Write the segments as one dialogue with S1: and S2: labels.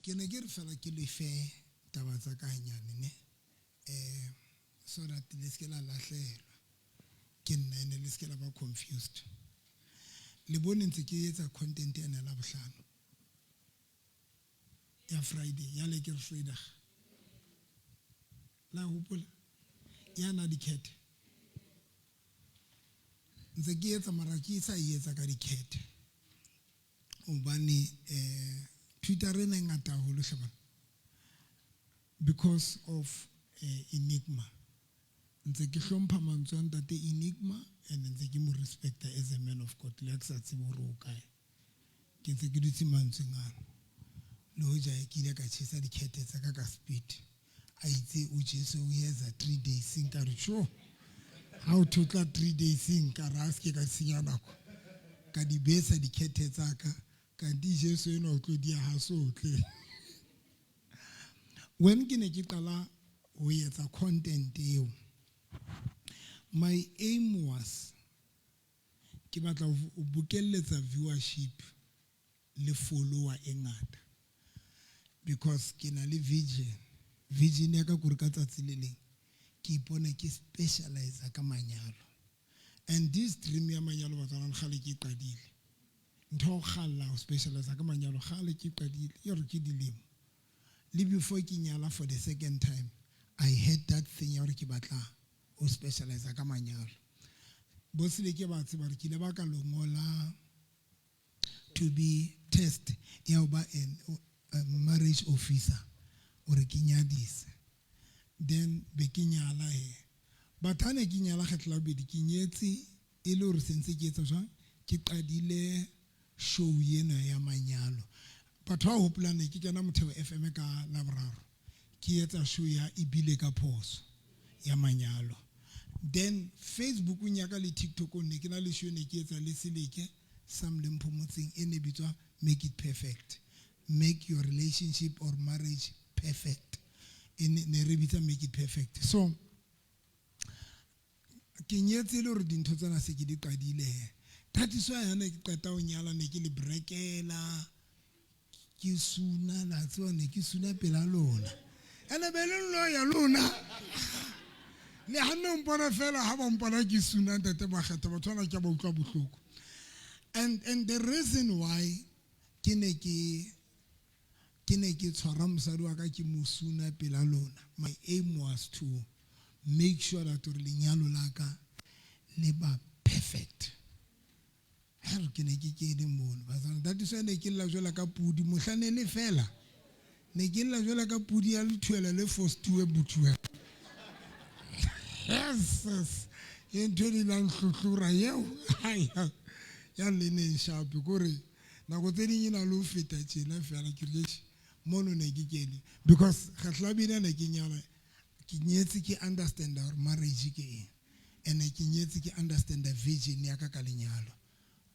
S1: Ke ne ke re fela ke le fe taba tsa ka hanyane ne so that le se ke la lahlehelwa ke nna ene le se ke la ba confused. Le bone ntse ke etsa content ena la bohlano ya Friday ya Lekker Vrydag. La hopola ya na dikhethe. Ntse ke etsa mara ke sa e etsa ka dikhethe. Hobane Twitter ena e ngata haholo hle bana. Because of Enigma. Ntse ke hlompha mantswe a ntate Enigma and ntse ke mo respecta as a man of God le ha ke sa tsebe hore o kae. Ke ntse ke dutse mantsweng ano. Le hoja ke ile ka tjhesa dikhethe tsa ka ka speed. A itse o Jesu o etsa 3 days nka re sure. Ha o thotla 3 days nka ra se ke ka senya nako. Ka di besa dikhethe tsa ka kanti Jesu enwa o tlo di ha so tle. When ke ne ke qala ho etsa content eo, my aim was ke batla ho bokelletsa viewership le follower e ngata because ke na le vision. Vision ya ka kore ka tsatsi le leng ke ipone ke specialize ka manyalo. And this dream ya manyalo batswana kgale ke qadile. Ntho ya ho kgalla ho specialize ka manyalo kgale ke qadile e re ke dilemo. Le before ke nyala for the second time I had that thing ya hore ke batla ho specialize ka manyalo. Bo Seleke ba tseba hore ke ile ba ka lo ngola to be test ya ho ba an a marriage officer hore ke nyadise. Then be ke nyala he. But ha ne ke nyala kgetlo la bobedi ke nyetse e le hore sentse ke etsa jwang ke qadile show ena ya manyalo. Batho ba hopolang ne ke kena Motheo FM ka Laboraro ke etsa show ya ebile ka phoso ya manyalo. Then Facebookong ya ka le TikTokong ne ke na le show ne ke etsa le Seleke Sam le Mpho Motseng e ne bitswa Make It Perfect. Make your relationship or marriage perfect. E ne re bitsa Make It Perfect. So ke nyetse le hore dintho tsena se ke di qadile he. That is why ha ne ke qeta ho nyala ne ke le brekela ke suna la tseba ne ke suna pela lona. Ene be le nno ya lona. Le ha ne mpona fela ha ba mpona ke suna ntate Makgetha batho bana ke ba utlwa bohloko. And the reason why ke ne ke ke ne ke tshwara mosadi wa ka ke mo suna pela lona, my aim was to make sure that hore lenyalo la ka le ba perfect. Ha re ke ne ke kene mono batswana, that is why ne ke lla jwala ka pudi mohla ne le fela. Ne ke lla jwala ka pudi ya lethuela le fostuwe bothuela. Yes, yes. E ntho e le hlohlora eo ya le neng shape kore nako tse ding e na le ho feta tjena fela ke rile mono ne ke kene because kgetlo la bina ne ke nyala ke nyetse ke understand hore marriage ke eng ene ke nyetse ke understand vision ya ka ka lenyalo.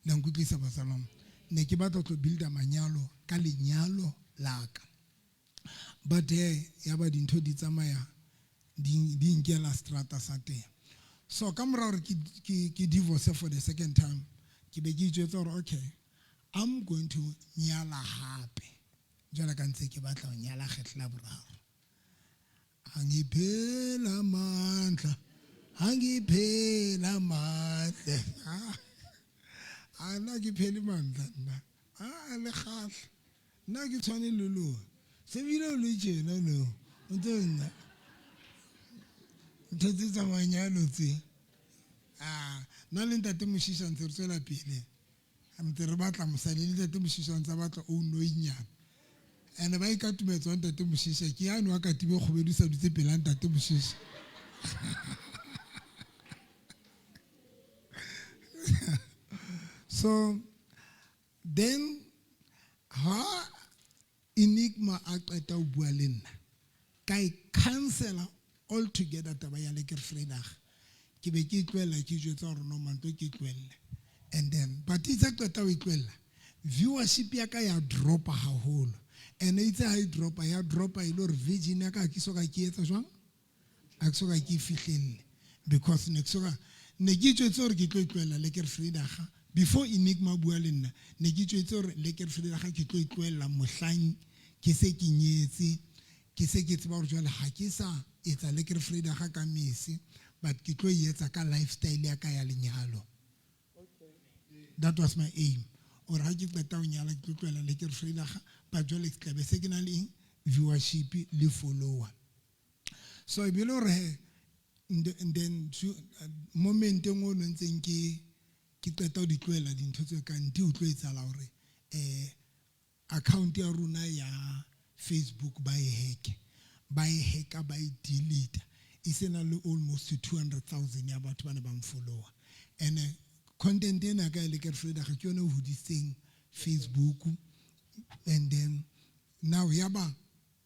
S1: La nkutlwisa batsalong ne ke batla tlo builda manyalo ka lenyalo la ka. But ya ba dintho di tsamaya di nkela strata sa teng. So ka mora hore ke divorce for the second time ke be ke itjwetsa hore okay I'm going to nyala hape. Jwale ka ntse ke batla ho nyala kgetlo la boraro. Angiphela amandla, angiphela matla. A nna ke phele mandla nna. A le kgahla. Nna ke tshwane le lona. Se bile o le tjena no. O ntse nna. Ntho tse tsa manyalo tse. Ah, nna le ntate Moshisha ntse re tswela pele. Ntse re batla mosadi le ntate Moshisha ntse a batla o noinyana. Ene ba ikatumetswa ntate Moshisha ke yane wa katibe kgobedu sa dutse pela ntate Moshisha. So then ha Enigma a qeta ho bua le nna ka e cancela altogether taba ya Lekker Vrydag. Ke be ke tlohella ke jwetsa hore no mantlo ke tlohelle. And then but itse qeta ho e tlohella viewership ya ka ya dropa haholo. And itse ha e dropa ya dropa e le hore vision ya ka ha ke so ka ke etsa jwang? Ha ke so ka ke e fihlelle because ne ke so ka ne ke itjwetse hore ke tlo e tlohella Lekker Vrydag before Enigma bua le nna ne ke itjwetse hore Lekker Vrydag ke tlo e tlohella mohlang Ke se ke nyetse, ke se ke tseba hore jwale ha ke sa etsa Lekker Vrydag ka mese, but ke tlo e etsa ka lifestyle ya ka ya lenyalo. That was my aim. Or ha ke qeta ho nyala ke tlo tlohela Lekker Vrydag, but jwale ke tlabe se ke na le eng? Viewership le follower. So e be le hore he, and then momenteng o no ntseng ke ke qeta ho di tlohela dintho tse kang di o tlo etsahala hore account ya rona ya Facebook ba e hacke, ba e hacka, ba e delete. E se na le almost 200,000 ya batho ba ne ba mfollowa. And content ena ka e Lekker Vrydag ke yone e hodisitseng Facebook, and then now ya ba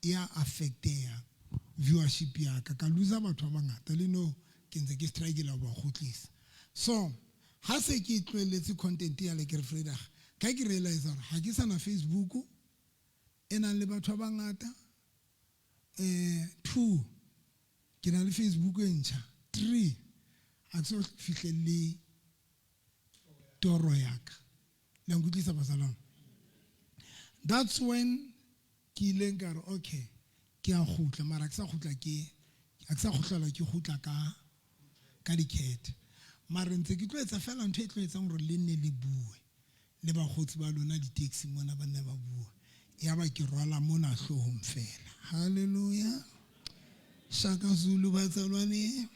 S1: ya affecteha viewership ya ka, ka loser batho ba bangata le no ke ntse ke struggle ho ba kgutlisa. So ha se ke tlohelletse content ya Lekker Vrydag, ka ke realize hore ha ke sana Facebook e nang le batho ba bangata, 2 ke na le Facebook e ntjha, 3 ha ke so fihlelle toro ya ka. Le nkutlwisa bazalwane? That's when ke ileng ka re okay, ke a kgutla, mara ke sa kgutla ke ha ke sa kgutlela, ke kgutla ka dikhethe, mara ntse ke tlo etsa fela ntho e tlo etsang hore le nne le bue le bakgotsi ba lona di-taxi mona ba nne ba bua. Ya ba ke rwala mona hloohong fela. Hallelujah. Shaka Zulu batsalwane,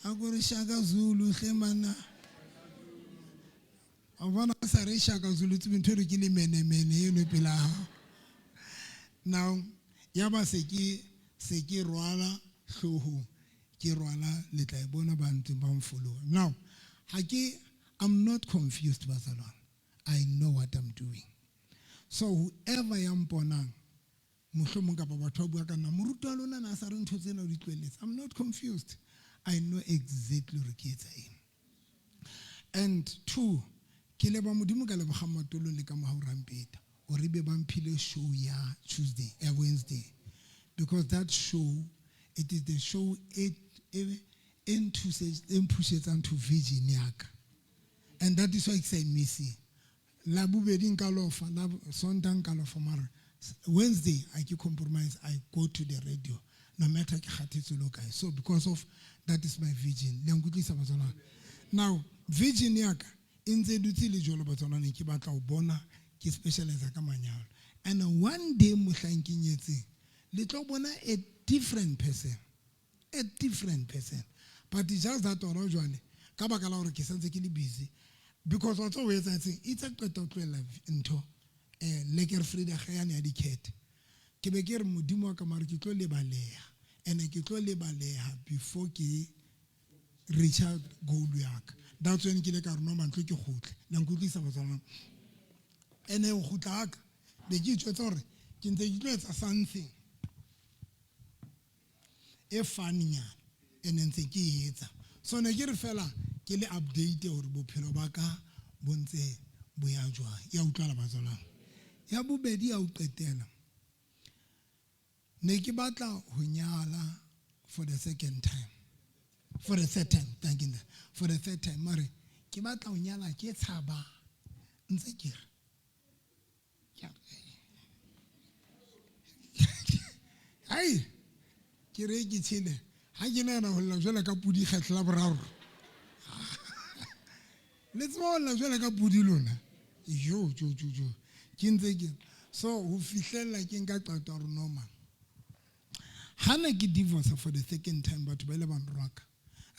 S1: a ko re Shaka Zulu hle mana. Wa bona sa re Shaka Zulu, tsebe ntho e re ke le menemene eno pela hao. Now ya ba se ke rwala hloohong, ke rwala le tla e bona ba ntseng ba mfollowa. Now ha ke, I'm not confused bazalwane, I know what I'm doing. So whoever ya mponang mohlomong kapa batho ba bua ka nna, moruti wa lona na sa re ntho tsena o di tlohelletse, I'm not confused. I know exactly hore ke etsa eng. And two, ke leba Modimo ka leboga Matolo le ka Mohau Rampeta hore ebe ba mphile show ya Tuesday, ya Wednesday, because that show, it is the show e e mphusetsang to vision ya ka, and that is why ke sa e missing. La bobedi nka lofa, la Sontaga nka lofa, mara Wednesday I ke compromise. I go to the radio no matter ke kgathetse le kae. So because of that is my vision. Le nkutlwisa batswana? Now vision ya ka e ntse e dutse le jwalo batswana, ke batla ho bona ke specialize ka manyalo, and one day mohlang ke nyetseng le tlo bona a different person, a different person. But it's just that ona jwale ka baka la hore ke santse ke le busy, because wa tseba o etsahetseng, itse qeta ho tlohella ntho Lekker Vrydag yane ya dikhethe, ke be ke re Modimo wa ka, mare ke tlo lebaleha, and ke tlo lebaleha before ke reacha goal ya ka. That's when ke ile ka re no mantlo ke kgutle. La nkutlwisa batswana? Ene ho kgutla ha ka be ke itjwetsa hore ke ntse ke tlo etsa something e funnyana, ene ntse ke e etsa. So ne ke re fela ke le update hore bophelo ba ka bo ntse bo ya jwang. Ya utlwala batswana? Ya bobedi, ya ho qetela, ne ke batla ho nyala for the second time, for the third time, thank you, for the third time, mare ke batla ho nyala ke tshaba, ntse ke re ai ke re ke tshele ha ke nahana ho lla jwalo ka pudi kgetlo la boraro. Le tseba ho lla jwalo ka pudi lona? Jo jo jo jo, ke ntse ke so ho fihlella ke nka qeto ya hore no man, ha ne ke divorce for the second time, batho ba ile ba nrwaka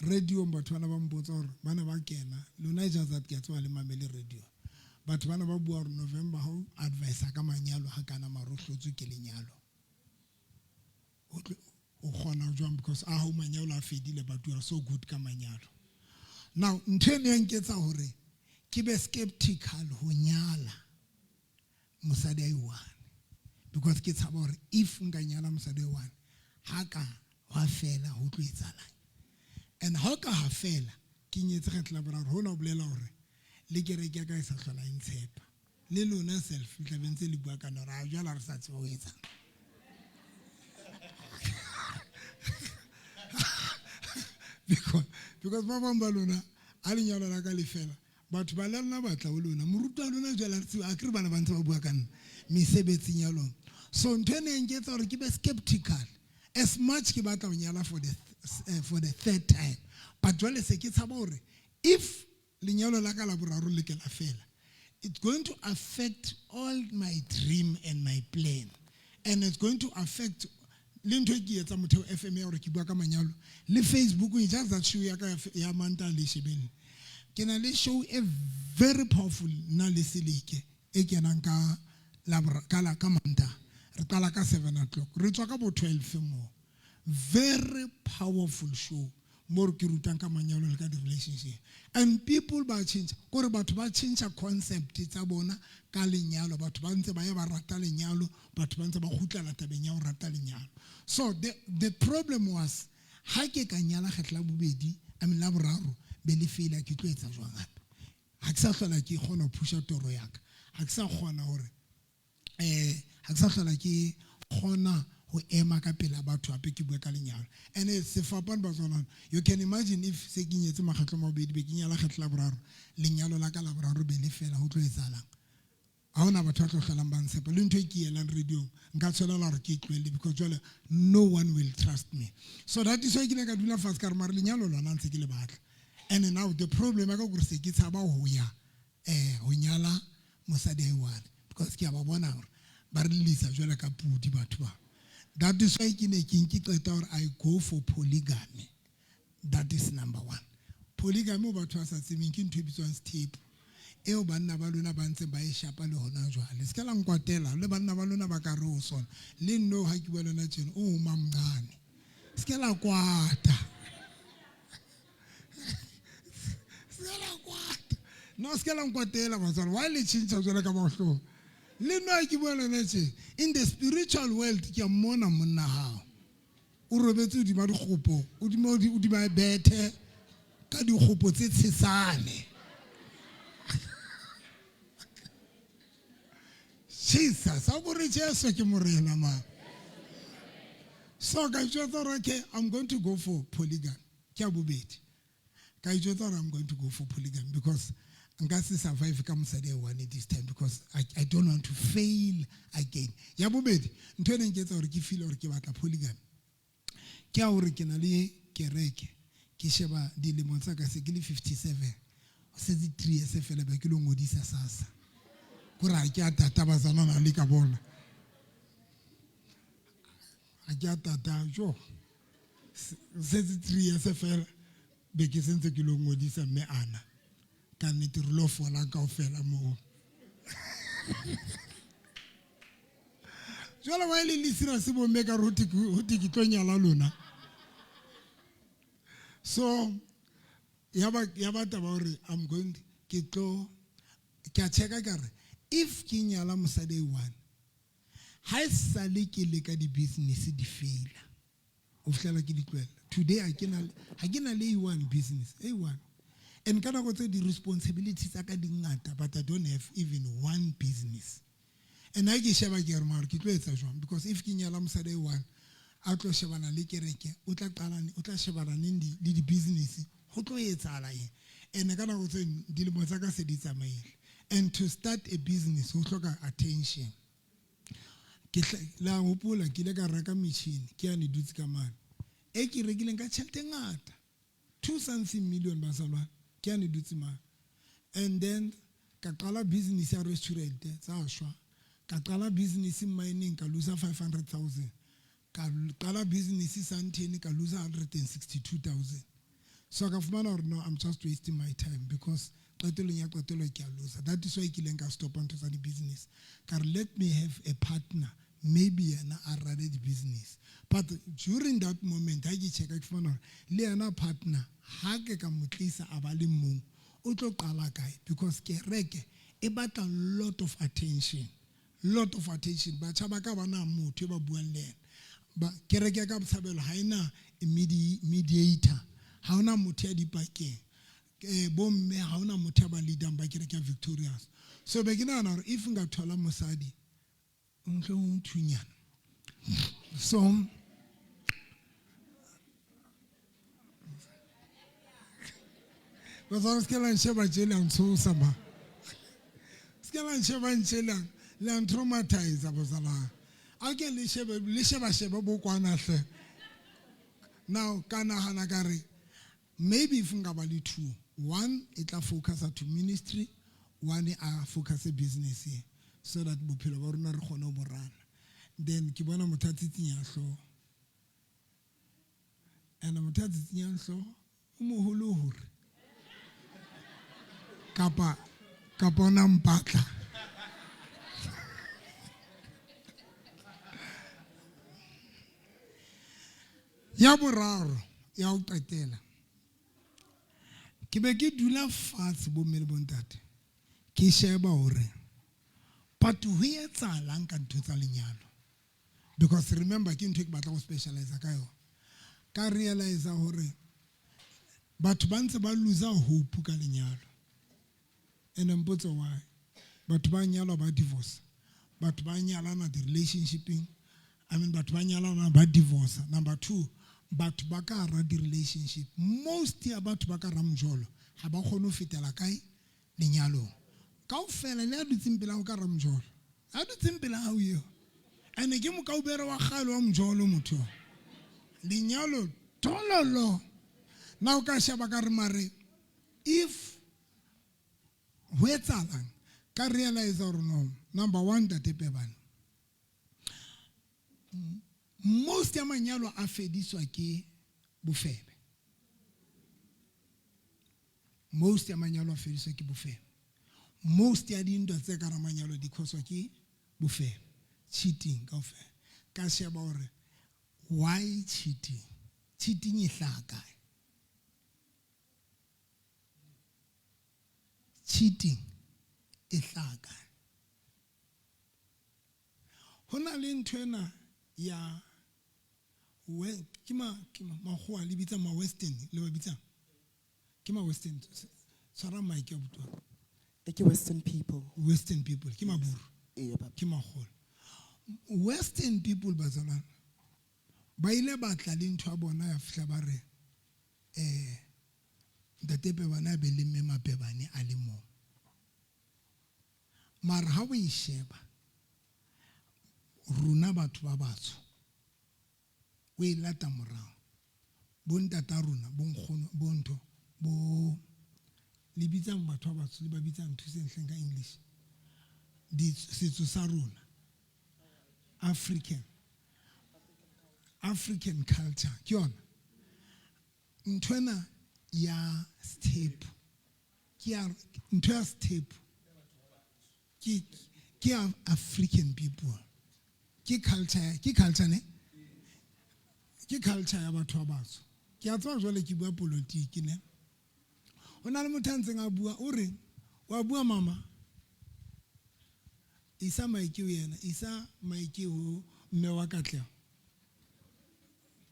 S1: radio-ong. Batho bana ba mpotsa hore ba ne ba kena lona, just that ke a tseba le mamele radio. Batho bana ba bua hore November ha o advise ka manyalo ha kana, mare o hlotswe ke lenyalo, o kgona jwang? Because a ho manyalo a fedile, but you are so good ka manyalo. Now ntho e ne ya nketsa hore ke be skeptical ho nyala mosadi a i-one, because ke tshaba hore if nka nyala mosadi a i-one, ha ka hwa fela ho tlo etsahalang? And ha o ka ha fela ke nyetse kgetlo la boraro, hona ho bolela hore le kereke ya ka e sa hlola e ntshepa, le lona self le tlabe ntse le bua ka nna hore a jwale ha re sa tsebe ho etsang, because ba bang ba lona a lenyalo la ka le fela, batho ba le lona batla ho lona, moruti wa lona jwale a re tsebe, akere bana ba ntse ba bua ka nna mesebetsing ya lona. So ntho e neng ke etsa hore ke be skeptical as much ke batla ho nyala for the third time, but jwale se ke tshaba hore if lenyalo la ka la boraro le ke la fela, it's going to affect all my dream and my plan, and it's going to affect le ntho e ke etsa Motheo FM ya hore ke bua ka manyalo le Facebook. Just that show ya ka ya Manta le shebelle, ke na le show e very powerful nna le Seleke e kenang ka ka la ka Manta. Re qala ka 7 o'clock, re tswa ka bo 12 mo. Very powerful show mo re ke rutang ka manyalo le ka di-relationship, and people ba change kore batho ba change concept tsa bona ka lenyalo. Batho ba ntse ba ye ba rata lenyalo, batho ba ntse ba kgutlela tabeng ya ho rata lenyalo. So the problem was, ha ke ka nyala kgetlo la bobedi, I mean la boraro, be le fela, ke tlo etsa jwang hape? Ha ke sa hlola ke kgona ho pusha toro ya ka, ha ke sa kgona hore ha ke sa hlola ke kgona ho ema ka pela batho hape ke bue ka lenyalo. And sefapano, batswana, you can imagine if se ke nyetse makgetlo a mabedi, be ke nyala kgetlo la boraro, lenyalo la ka la boraro be le fela, ho tlo etsahalang? Ha hona batho ba tlo hlolang ba ntshepa. Le ntho e ke elang radiong nka tshwanela hore ke e tlohelle, because jwale no one will trust me. So that is why ke ne ka dula fatshe ka re, mare lenyalo lona ntse ke le batla. And now the problem ya ka kore se ke tshaba ho ya ho nyala mosadi a one, because ke a ba bona hore ba re lelisa jwale ka pudi batho ba. That is why ke ne ke nke qeta hore I go for polygamy. That is number one. Polygamy, o batho ba sa tsebeng, ke ntho e bitswang sethepu eo banna ba lona ba ntse ba e shapa le hona jwale. Se ka la nkwatela le banna ba lona ba ka re ho sona le nno. Ha ke bua lona tjena, o mamncane, se ke la kwata, se ke la kwata, no, se ke la nkwatela, batswadi. Why le tjhentjha jwale ka mahlong le nno? Ha ke bua lona tje, in the spiritual world ke a mmona monna hao o robetse hodima dikgopo, hodima bethe ka dikgopo tse tshesane. Jesus, a kore Jesu ke morena ma. So ka itjwetsa hore okay, I'm going to go for polygamy. Ke ya bobedi, ka itjwetsa hore I'm going to go for polygamy because nka se survive ka mosadi a one this time, because I don't want to fail again. Ya bobedi, ntho e neng ke etsa hore ke feel hore ke batla polygamy ke ya hore ke na le kereke. Ke sheba dilemo tsa ka, se ke le 57, ho setse 3 years fela be ke lo ngodisa SASSA. Kore ha ke a tata, bazalwana, le ka bona ha ke a tata jo. Setse 3 years fela be ke sentse ke lo ngodisa, mme ana ka nnete re lo fola kaofela moo. Jwale wa le le serious bomme ka re ho te ke tlo nyala lona. So ya ba taba hore I'm going, ke tlo ke a checka ka re if ke nyala mosadi a one, ha e sale ke le ka di-business di faila ho fihlela ke di tlohella today, ha ke na le a one business, a one. And ka nako tse di-responsibility tsa ka di ngata, but I don't have even one business. And ha ke sheba ke re, mare ke tlo etsa jwang? Because if ke nyala mosadi a one a tlo shebana le kereke, o tla qala, o tla shebana neng le di-business? Ho tlo etsahala eng? And ka nako tse dilemo tsa ka se di tsamaile, and to start a business ho hloka attention. Ke la hopola ke ile ka reka metjhini ke ya ne dutse ka mane e ke rekileng ka tjhelete e ngata, two something million, bazalwane, ke ya ne dutse mane. And then ka qala business ya restaurant, tsa shwa. Ka qala business mining, ka lose 500,000. Ka qala business Sandton, ka lose 162,000. So ka fumana hore no, I'm just wasting my time, because qetellong ya qetello ke a lose. That is why ke ileng ka stopa ntho tsa di-business. Ka re let me have a partner, maybe yena a run di-business. But during that moment ha ke checka, ke fumana hore le yena partner, ha ke ka mo tlisa a ba le mong, o tlo qala kae? Because kereke e batla lot of attention, lot of attention. Batjha ba ka bana motho e ba buang le yena ba kereke ya ka Botshabelo ha ena mediator, ha hona motho ya dipakeng, bomme, ha hona motho ya ba leadang ba kereke ya Victorious. So be ke nahana hore if nka thola mosadi ntle ho nthunyana. So batswana, se ke la nsheba tje, la ntshosa ma. Se ke la nsheba ntje, la ntraumatize, bazalwane. A ke le shebe le sheba shebe bo kwana hle. Now ka nahana ka re maybe if nka ba le two, one e tla focusa to ministry, one a focus business e so that bophelo ba rona re kgone ho borana. Then ke bona motho a tsitsinya hlooho. And motho a tsitsinyang hlooho o moholo hore kapa kapa ona mpatla. Ya boraro ya ho qetela, ke be ke dula fatshe bomme le bontate ke sheba hore but ho etsahalang ka ntho tsa lenyalo, because remember ke ntho e ke batla go specialize ka yona. Ka realize hore batho ba ntse ba lose hope ka lenyalo. And mpotse why batho ba nyalwa ba divorce, batho ba nyalana the relationshipeng, I mean batho ba nyalana ba divorce. Number two, batho ba ka hara di-relationship, most ya batho ba ka hara mojolo ha ba kgone ho fetela kae lenyalong. Kaofela le a dutseng pela ho ka hara mojolo, a dutseng pela hao eo, ene ke mokaubere wa kgale wa mojolo motho lenyalo tololo. Na o ka sheba ka re mare if ho etsahalang, ka realize hore no, number one, Ntate Pebane, most ya manyalo a fediswa ke bofebe. Most ya manyalo a fediswa ke bofebe. Most ya dintwa tse ka hara manyalo di cause-wa ke bofebe, cheating kaofela. Ka sheba hore why cheating, cheating e hlaha kae, cheating e hlaha kae. Ho na le ntho ena ya ke ma ke makgowa le bitsa ma western, le ba bitsa ke ma western. Tshwara mic ya botwa.
S2: Ke western people.
S1: Western people ke maburu.
S2: Ee, papa.
S1: Ke makgolo western people. Bazalwane ba ile ba tla le ntho ya bona ya fihla ba re ntate Pebane a be le mme Mapebane a le mong. Mara ha o e sheba rona batho ba batsho, o e lata morao bo ntata rona, bo nkgono, bo ntho bo le bitsang batho ba batsho, le ba bitsang thuseng hleng ka English, setso sa rona, African culture, ke yona nthwena ya sethepu. Ke ya ntho ya sethepu ke ya African people, ke culture, ke culture ne ke culture ya batho ba batsho. Ke a tseba jwale ke bua politiki ne ho na le motho a ntseng a bua, o reng wa bua mama, isa maike ho yena, isa maike ho mme wa Katleho,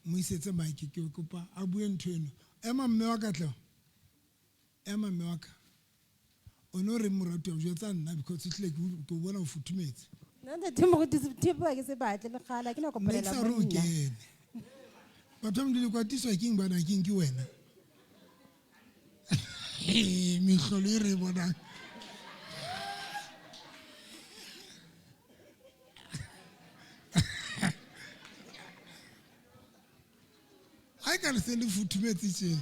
S1: mo isetse maike, ke kopa a bue ntho eno. Ema mme wa Katleho, ema mme wa ka. O no reng moratuwa, jwetsa nna because ehlile ke o bona o futhumetse.
S3: Nna ntate moruti sethepu ha ke se batle le kgale, ha ke na kopanela
S1: Ne ke sa re o
S3: monna.
S1: kene. Batho ba Modimo, kwatiswa keng bana keng ke wena? Mehlolo e re e bonang. Ha e ka le se le futhumetse tje.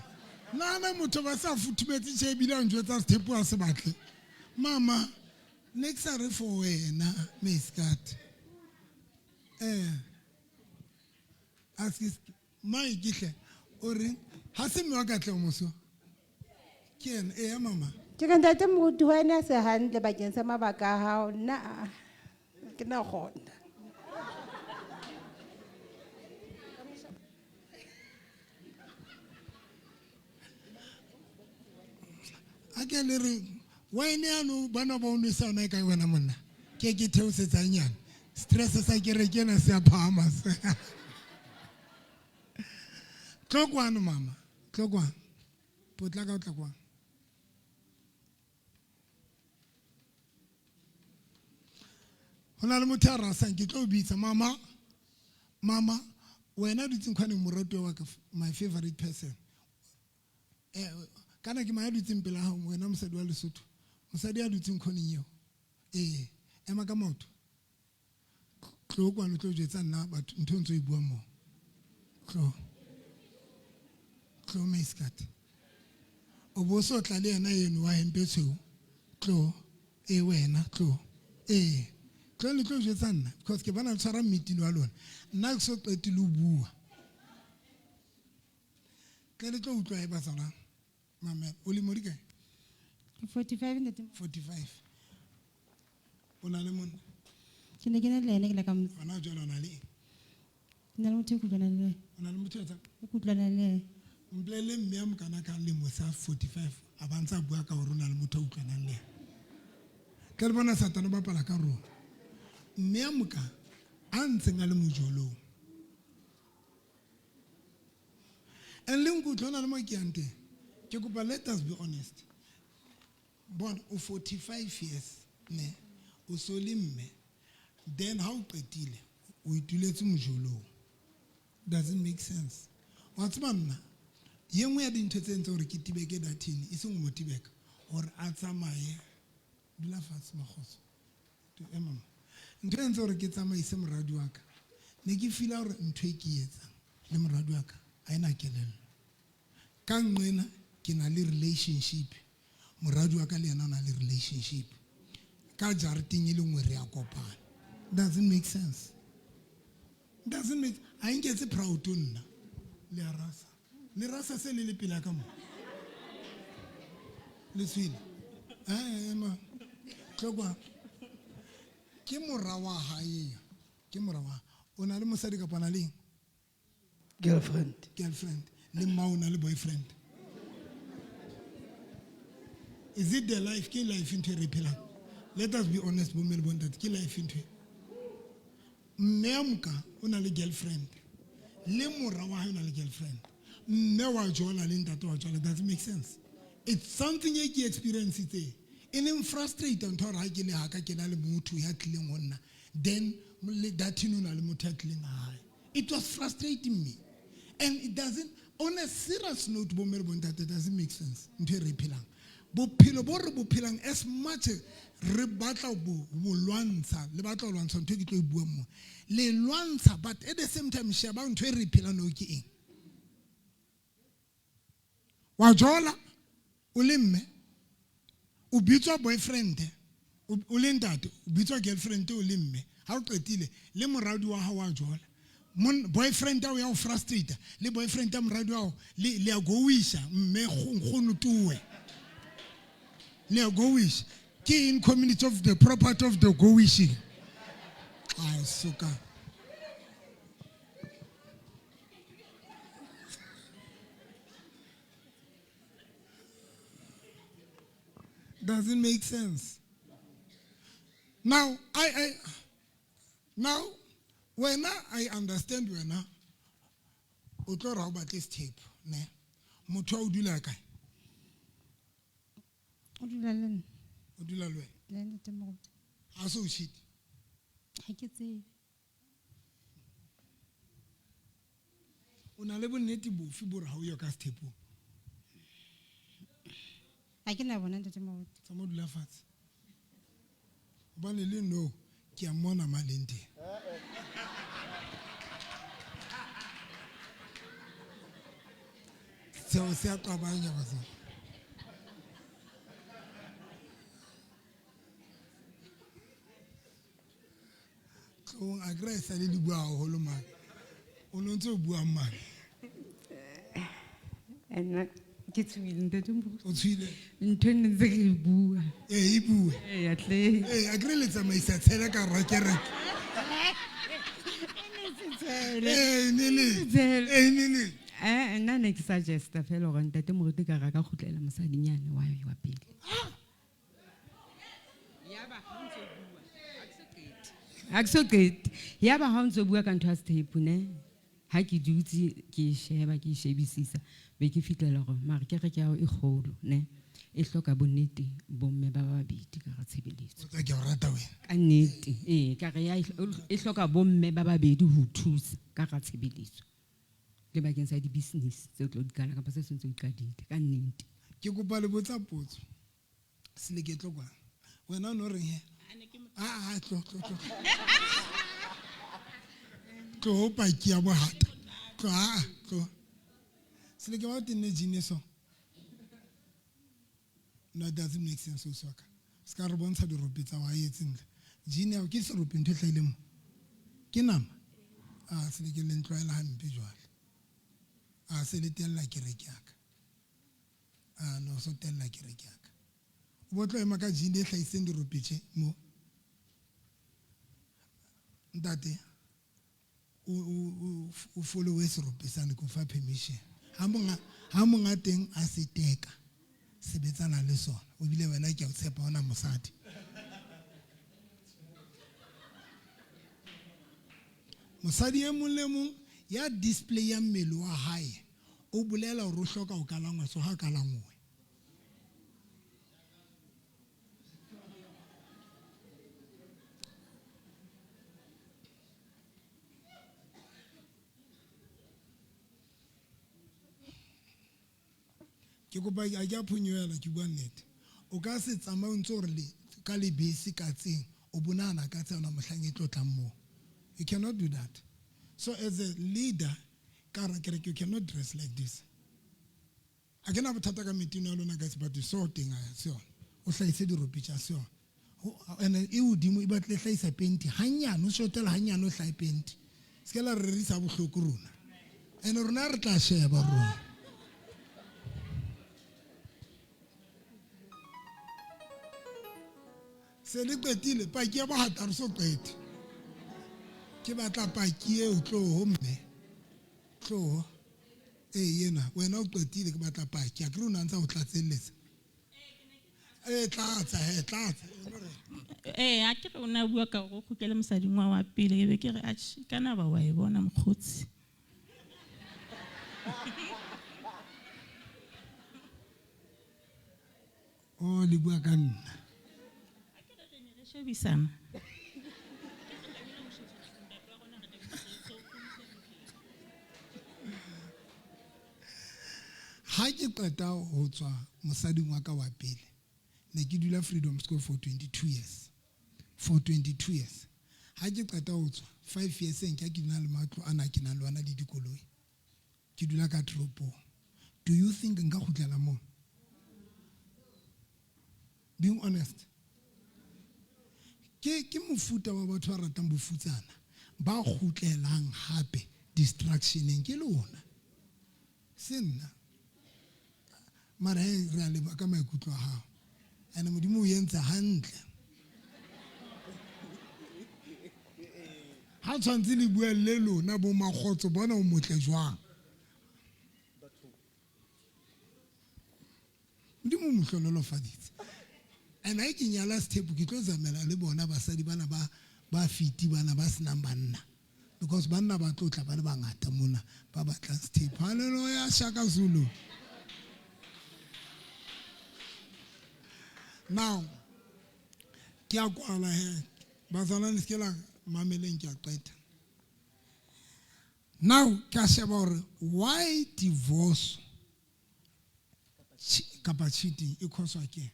S1: Nahana motho ba sa futhumetse tje ebile a njwetsa sethepu a se batle. Mama, ne ke sa re for wena, Meskat. Ask Mike hle, o reng? Ha se mme wa Katleho moso? Ke yena, eya mama.
S3: Ke re ntate moruti wena se hantle bakeng sa mabaka a hao, nna a ke na kgona.
S1: A ke le re wine yano bana ba o nwesa yona e kae wena monna? Ke ke theosetsang nyana. Stress sa kereke ena se a phahama. Tlo kwano mama, tlo kwano. Potlaka o tla kwano. Ho na le motho a rasang, ke tlo o bitsa mama. Mama, wena o dutseng kgwaneng moratuwa wa ka, my favorite person. Kana ke mang a dutseng pela hao, wena mosadi wa Lesotho? Mosadi a dutseng khoneng eo. Ema ka maoto. Tlo kwano tlo jwetsa nna batho ntho e ntse o e buang moo. Tlo. Tlo Maiskat. O bo so tla le yena eno wa hempe tshweu. Tlo. E wena tlo. Ee. Tlo le tlo jwetsa nna because ke bona le tshwara meeting wa lona. Nna ke so qete le ho bua. Tle le tlo utlwa e bazalwane. Mamela. O lemo di kae?
S3: Ke 45 ntate.
S1: 45. O na le monna?
S3: Ke ne ke na le ene ke la ka motse.
S1: Hona jwale o na le eng?
S3: Ke na le motho e kutlwanang le ene.
S1: O na le motho etsang?
S3: E kutlwanang le ene.
S1: Mpolelle mme a mokana ka lemo sa 45 a ba ntse a bua ka hore o na le motho a utlwanang le ena. Tla le bona Satane o bapala ka rona. Mme a moka a ntseng a le mojolong. And le nkutlwe o na le mo ke yang teng. Ke kopa let us be honest. Bona o 45 years ne o so le mme then ha o qetile o ituletse mojolong. Doesn't make sense. Wa tseba nna ye nngwe ya dintho tse entseng hore ke tibeke Dathini e seng ho mo tibeka hore a tsamaye dula fatshe makgotso ema mo. Ntho e entseng hore ke tsamaise moradi wa ka ne ke feel hore ntho e ke e etsang le moradi wa ka ha ena kelello. Ka nqena ke na le relationship moradi wa ka le yena o na le relationship ka jareteng e le nngwe re a kopana. Doesn't make sense. Doesn't make a nketse proud nna le a rasa le rasa se le le pela ka mo le tswile eh ema tlokwa ke mora wa hae ke mora wa o na le mosadi kapa na le eng
S4: Girlfriend.
S1: Girlfriend le mma o na le boyfriend. Is it the life ke life ntho e re phelang? Let us be honest bomme le bontate ke life ntho e. Mme a moka o na le girlfriend le mora wa hae o na le girlfriend. Mme wa jola le ntate wa jola does it make sense? It's something e ke experience tse e neng frustrate ntho hore ha ke le haka ke na le motho ya tlileng ho nna then le dathini o na le motho ya tlileng ha hae. It was frustrating me. And it doesn't, on a serious note, bomme le bontate, it doesn't make sense. Ntho e re e phelang. Bophelo bo re bo phelang as much re batla bo bo lwantsha, le batla ho lwantsha ntho e ke tlo e buang mo. Le lwantsha, but at the same time, sheba ntho e re e phelang no ke eng. Wa jola, o le mme, o bitswa boyfriend, o le ntate, o bitswa girlfriend o le mme. Ha o qetile, le moradi wa hao wa jola. Boyfriend ya o frustrate, le boyfriend ya moradi wa hao, le a goisha, mme nkgono tuwe. Le a goisha. Ke in community of the property of the goishing. Ai, suka. Doesn't make sense. Now, I now when I understand when o tlo ra o batle tape ne motho a o dula kae?
S3: O dula le nna.
S1: O dula le wena?
S3: Le ntate Moruti.
S1: Ha so o cheat?
S3: Ha ke tsebe.
S1: O na le bonnete bofe bo re ha o yo ka sethepong?
S3: Ha ke na bona ntate Moruti.
S1: Tsa mo dula fatshe. Hobane le no ke a mmona maleng teng. Seo se a qabanya basadi. Tlong a kry sa le di bua haholo mane. O no ntse o buang mane.
S5: Nna ke tshohile ntate Moruti.
S1: O tshohile?
S5: Ntho e ne ntse ke e bua.
S1: Ee, e bue.
S5: Ee, atle.
S1: Ee, a kry le tsamaisa tshele ka hara kereke. Ee, ne le.
S5: Tshele.
S1: Ee, ne le.
S5: Nna ne ke suggesta fela hore ntate Moruti ka re a ka kgutlela mosadinyane wa wa pele. Ha ke so qete. Yaba ha o ntso bua ka ntho ya sethepu ne, ha ke dutse ke e sheba ke e shebisisa be ke fihlela hore mare kereke ya hao e kgolo ne, e hloka bonnete bomme ba babedi ka hara tshebeletso.
S1: O tla ke o rata wena.
S5: Ka nnete, ee, ka re ya e hloka bomme ba babedi ho thusa ka hara tshebeletso. Le bakeng sa di-business tse o tlo di qala kapa se sentse o qadile, ka nnete.
S1: Ke kopa le botsa potso. Seleketlo kwa. Wena o no reng he? Ah, tlo, tlo, tlo. Tloho paki ya bohata. Tlo aa tlo. Seleke ba o tenne jean so. No, it doesn't make sense o swaka. Se ka re bontsha dirope tsa wa etse ntle. Jean ya ke serope ntho e hlahileng mo. Ke nama. A seleke le ntlwaela hampe jwale. A se le tella kereke ya ka. A no so tella kereke ya ka. O bo tlo ema ka jean e hlahiseng dirope tje mo. Ntate o followe serope sane ke o fa permission. Ha monga teng a se teka sebetsana le sona. O bile wena ke a o tshepa ona mosadi. Mosadi e mong le mong ya display ya mmele wa hae o bolela hore o hloka ho kalangwa so ha kalangwe. Ke kopa a ke a phonyoela ke bua nnete. O ka se tsamaye o ntse o re le ka lebese ka tseng o bonana ka tsena mohlang e tlo tlang moo. You cannot do that. So as a leader ka hara kereke you cannot dress like this. A ke na bothata ka metino ya lona guys but so teng a se yona. O hlahise dirope tsa se yona. Ene e hodimo e batle hlahisa penti hanyane o shotela hanyane o hlahe penti. Se ke la re rerisa bohloko rona. Ene rona re tla sheba rona. Se le qetile paki ya bohata re so qete. Ke batla paki eo tloho mme. Tloho. Eh yena wena o qetile ke batla paki. Akere o na ntsa o tlatselletsa. Eh tlatsa he tlatsa.
S6: Eh a ke re o ne a bua ka hore o kgutlele mosading wa pele ke be ke re atjhe kana ba wa e bona mokgotsi.
S1: Oh le bua ka nna.
S6: A ke re re ne re shebisana.
S1: Ha ke qeta ho tswa mosading wa ka wa pele ne ke dula Freedom Square for 22 years. For 22 years. Ha ke qeta ho tswa 5 years e ke na le matlo ana ke nang le ona le dikoloi. Ke dula ka toropong. Do you think nka kgutlela moo? Being honest. Ke mofuta wa batho ba ratang bofutsana ba kgutlelang hape distractioneng ke lona. Se nna. Mara he re a leboha ka maikutlo a hao. Ene Modimo o entse hantle. Ha tshwantse le buelle lona bo makgotso bona o motle jwang. Modimo o mo hlohonolofaditse. And ha ke nyala sethepu ke tlo zamela le bona basadi bana ba fiti bana ba senang banna. Because banna ba tlo tla ba le bangata mona ba batlang sethepu. Hallelujah Shaka Zulu. Now ke a kwala he. Bazalwane se ke la mameleng ke a qeta. Now ke a sheba hore why divorce kapa cheating e cause-wa ke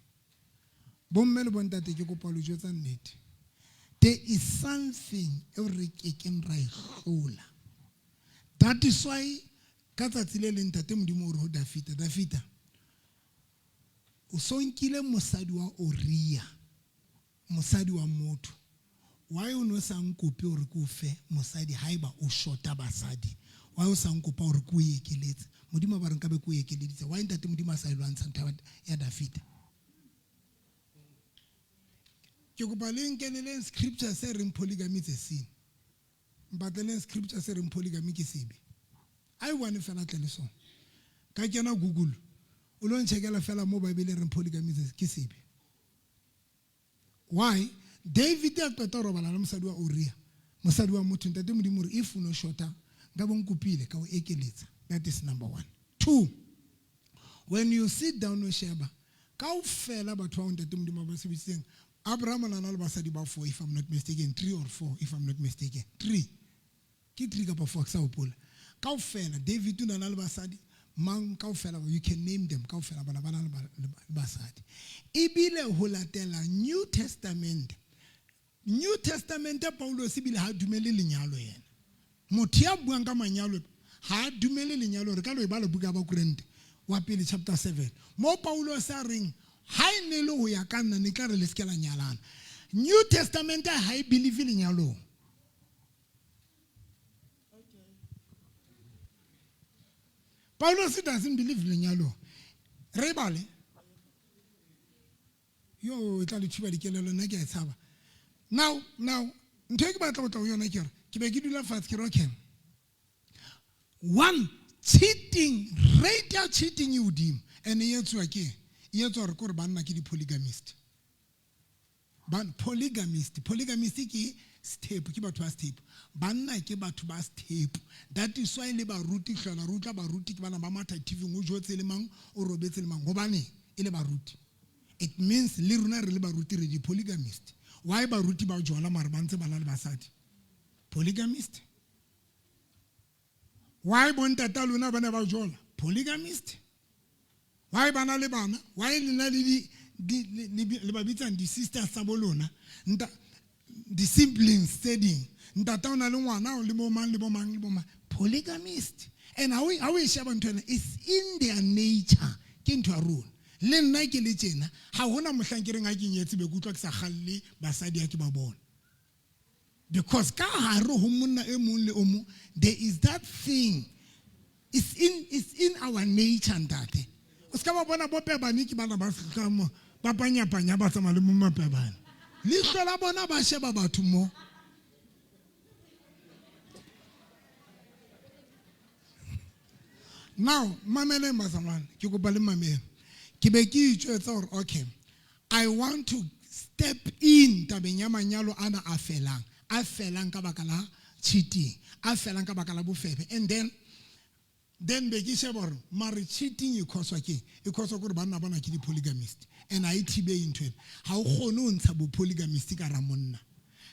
S1: bomme le bontate ke kopa lo jwetsa nnete. There is something eo re kekeng ra e hlola. That is why ka tsatsi le leng ntate Modimo o re ho Dafita, Dafita o so nkile mosadi wa Uria, mosadi wa motho. Why o no sa nkope hore ke o fe mosadi haeba o shota basadi? Why o sa nkopa hore ke o ekeletse? Modimo ba re nkabe ke o ekeleditse. Why ntate Modimo a sa e lwantsha ntho ya Dafita? Ke kopa le nkeneleng scripture se reng polygamy is a sin. Mpatleleng scripture se reng polygamy ke sebe. A e one fela tle le sona. Ka kena Google o lo nchekela fela mo Bible e reng polygamy ke sebe. Why? David a qeta ho robala le mosadi wa Uria, mosadi wa motho. Ntate Modimo re if o no shota nka bo nkopile ka o ekeletsa. That is number 1. 2, when you sit down o sheba kaofela batho ba ntate Modimo ba sebedisitseng, Abraham o na le basadi ba 4 if I'm not mistaken, 3 or 4 if I'm not mistaken. 3. Ke 3 kapa 4 ke sa hopola. Kaofela David o na le basadi mang kaofela, you can name them kaofela bana ba na le basadi. Ebile ho latela New Testament. New Testament Paulos ebile ha dumele lenyalo yena. Motho ya buang ka manyalo ha a dumele lenyalo, re ka lo e bala buka ya Bakorinte wa pele chapter 7 mo Paulo a reng ha e ne le ho ya ka nna ne tla re le se ke la nyalana. New Testament ha e believe lenyalong. Paulos doesn't believe lenyalong. Re bale yo e tla le tshuba dikelelo, nna ke a e tshaba. Now ntho e ke batla go tla go yona ke gore ke be ke dula fatshe ke re okay, one, cheating rate ya cheating e hodimo, and e etsuwa ke e etswa gore ke gore banna ke di-polygamist. Polygamist ke sethepu, ke batho ba sethepu. Banna ke batho ba sethepu. That is why le baruti hlola re utlwa baruti ke bana ba matha TV-ing, o jotse le mang, o robetse le mang, hobane e le baruti. It means le rona re le baruti re di-polygamist. Why baruti ba jola mara ba ntse ba na le basadi? Polygamist. Why bontata lona ba ne ba jola? Polygamist. Why ba na le bana? Why le na le le ba bitsang di-sisters tsa bo lona, di-siblings tse ding, ntata o na le ngwana le bo mang le bo mang le bo mang. Polygamist. And ha o e sheba ntho ena, it's in their nature, ke ntho ya rona. Le nna ke le tjena, ha hona mohlang ke reng ha ke nyetse be ke utlwa ke sa kgalle basadi ha ke ba bona. Because ka hare ho monna e mong le o mong, there is that thing. It's in our nature, ntate. O ska ba bona bo pebane ke bana ba fihla mo, ba panyapanya ba tsamaya le mo mapebane. Leihlo la bona ba sheba batho mo. Now, mameleng bazalwane, ke kopa le mamele. Ke be ke itjwetsa hore okay, I want to step in tabeng ya manyalo ana a felang ka baka la cheating, a felang ka baka la bofebe. And then be ke sheba hore mare cheating e cause-wa ke eng? E cause-wa ke hore banna bana ke di-polygamist, and ha e thibehe ntho ena. Ha o kgone ho ntsha bo-polygamist ka hara monna.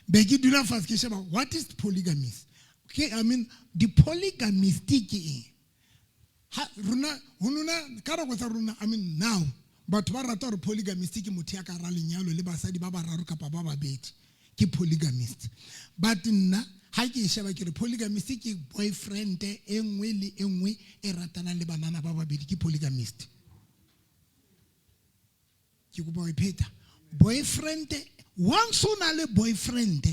S1: Be ke dula fatshe ke sheba what is polygamist? Okay, I mean di-polygamist ke eng? Ha rona ho nona ka nako tsa rona, I mean now batho ba rata hore polygamist ke motho ya ka hara lenyalo le basadi ba bararo kapa ba babedi, ke polygamist. But nna ha ke e sheba ke re polygamist ke boyfriend e nngwe le e nngwe e ratanang le banana ba babedi, ke polygamist. Ke kopa ho e pheta. Boyfriend, once o na le boyfriend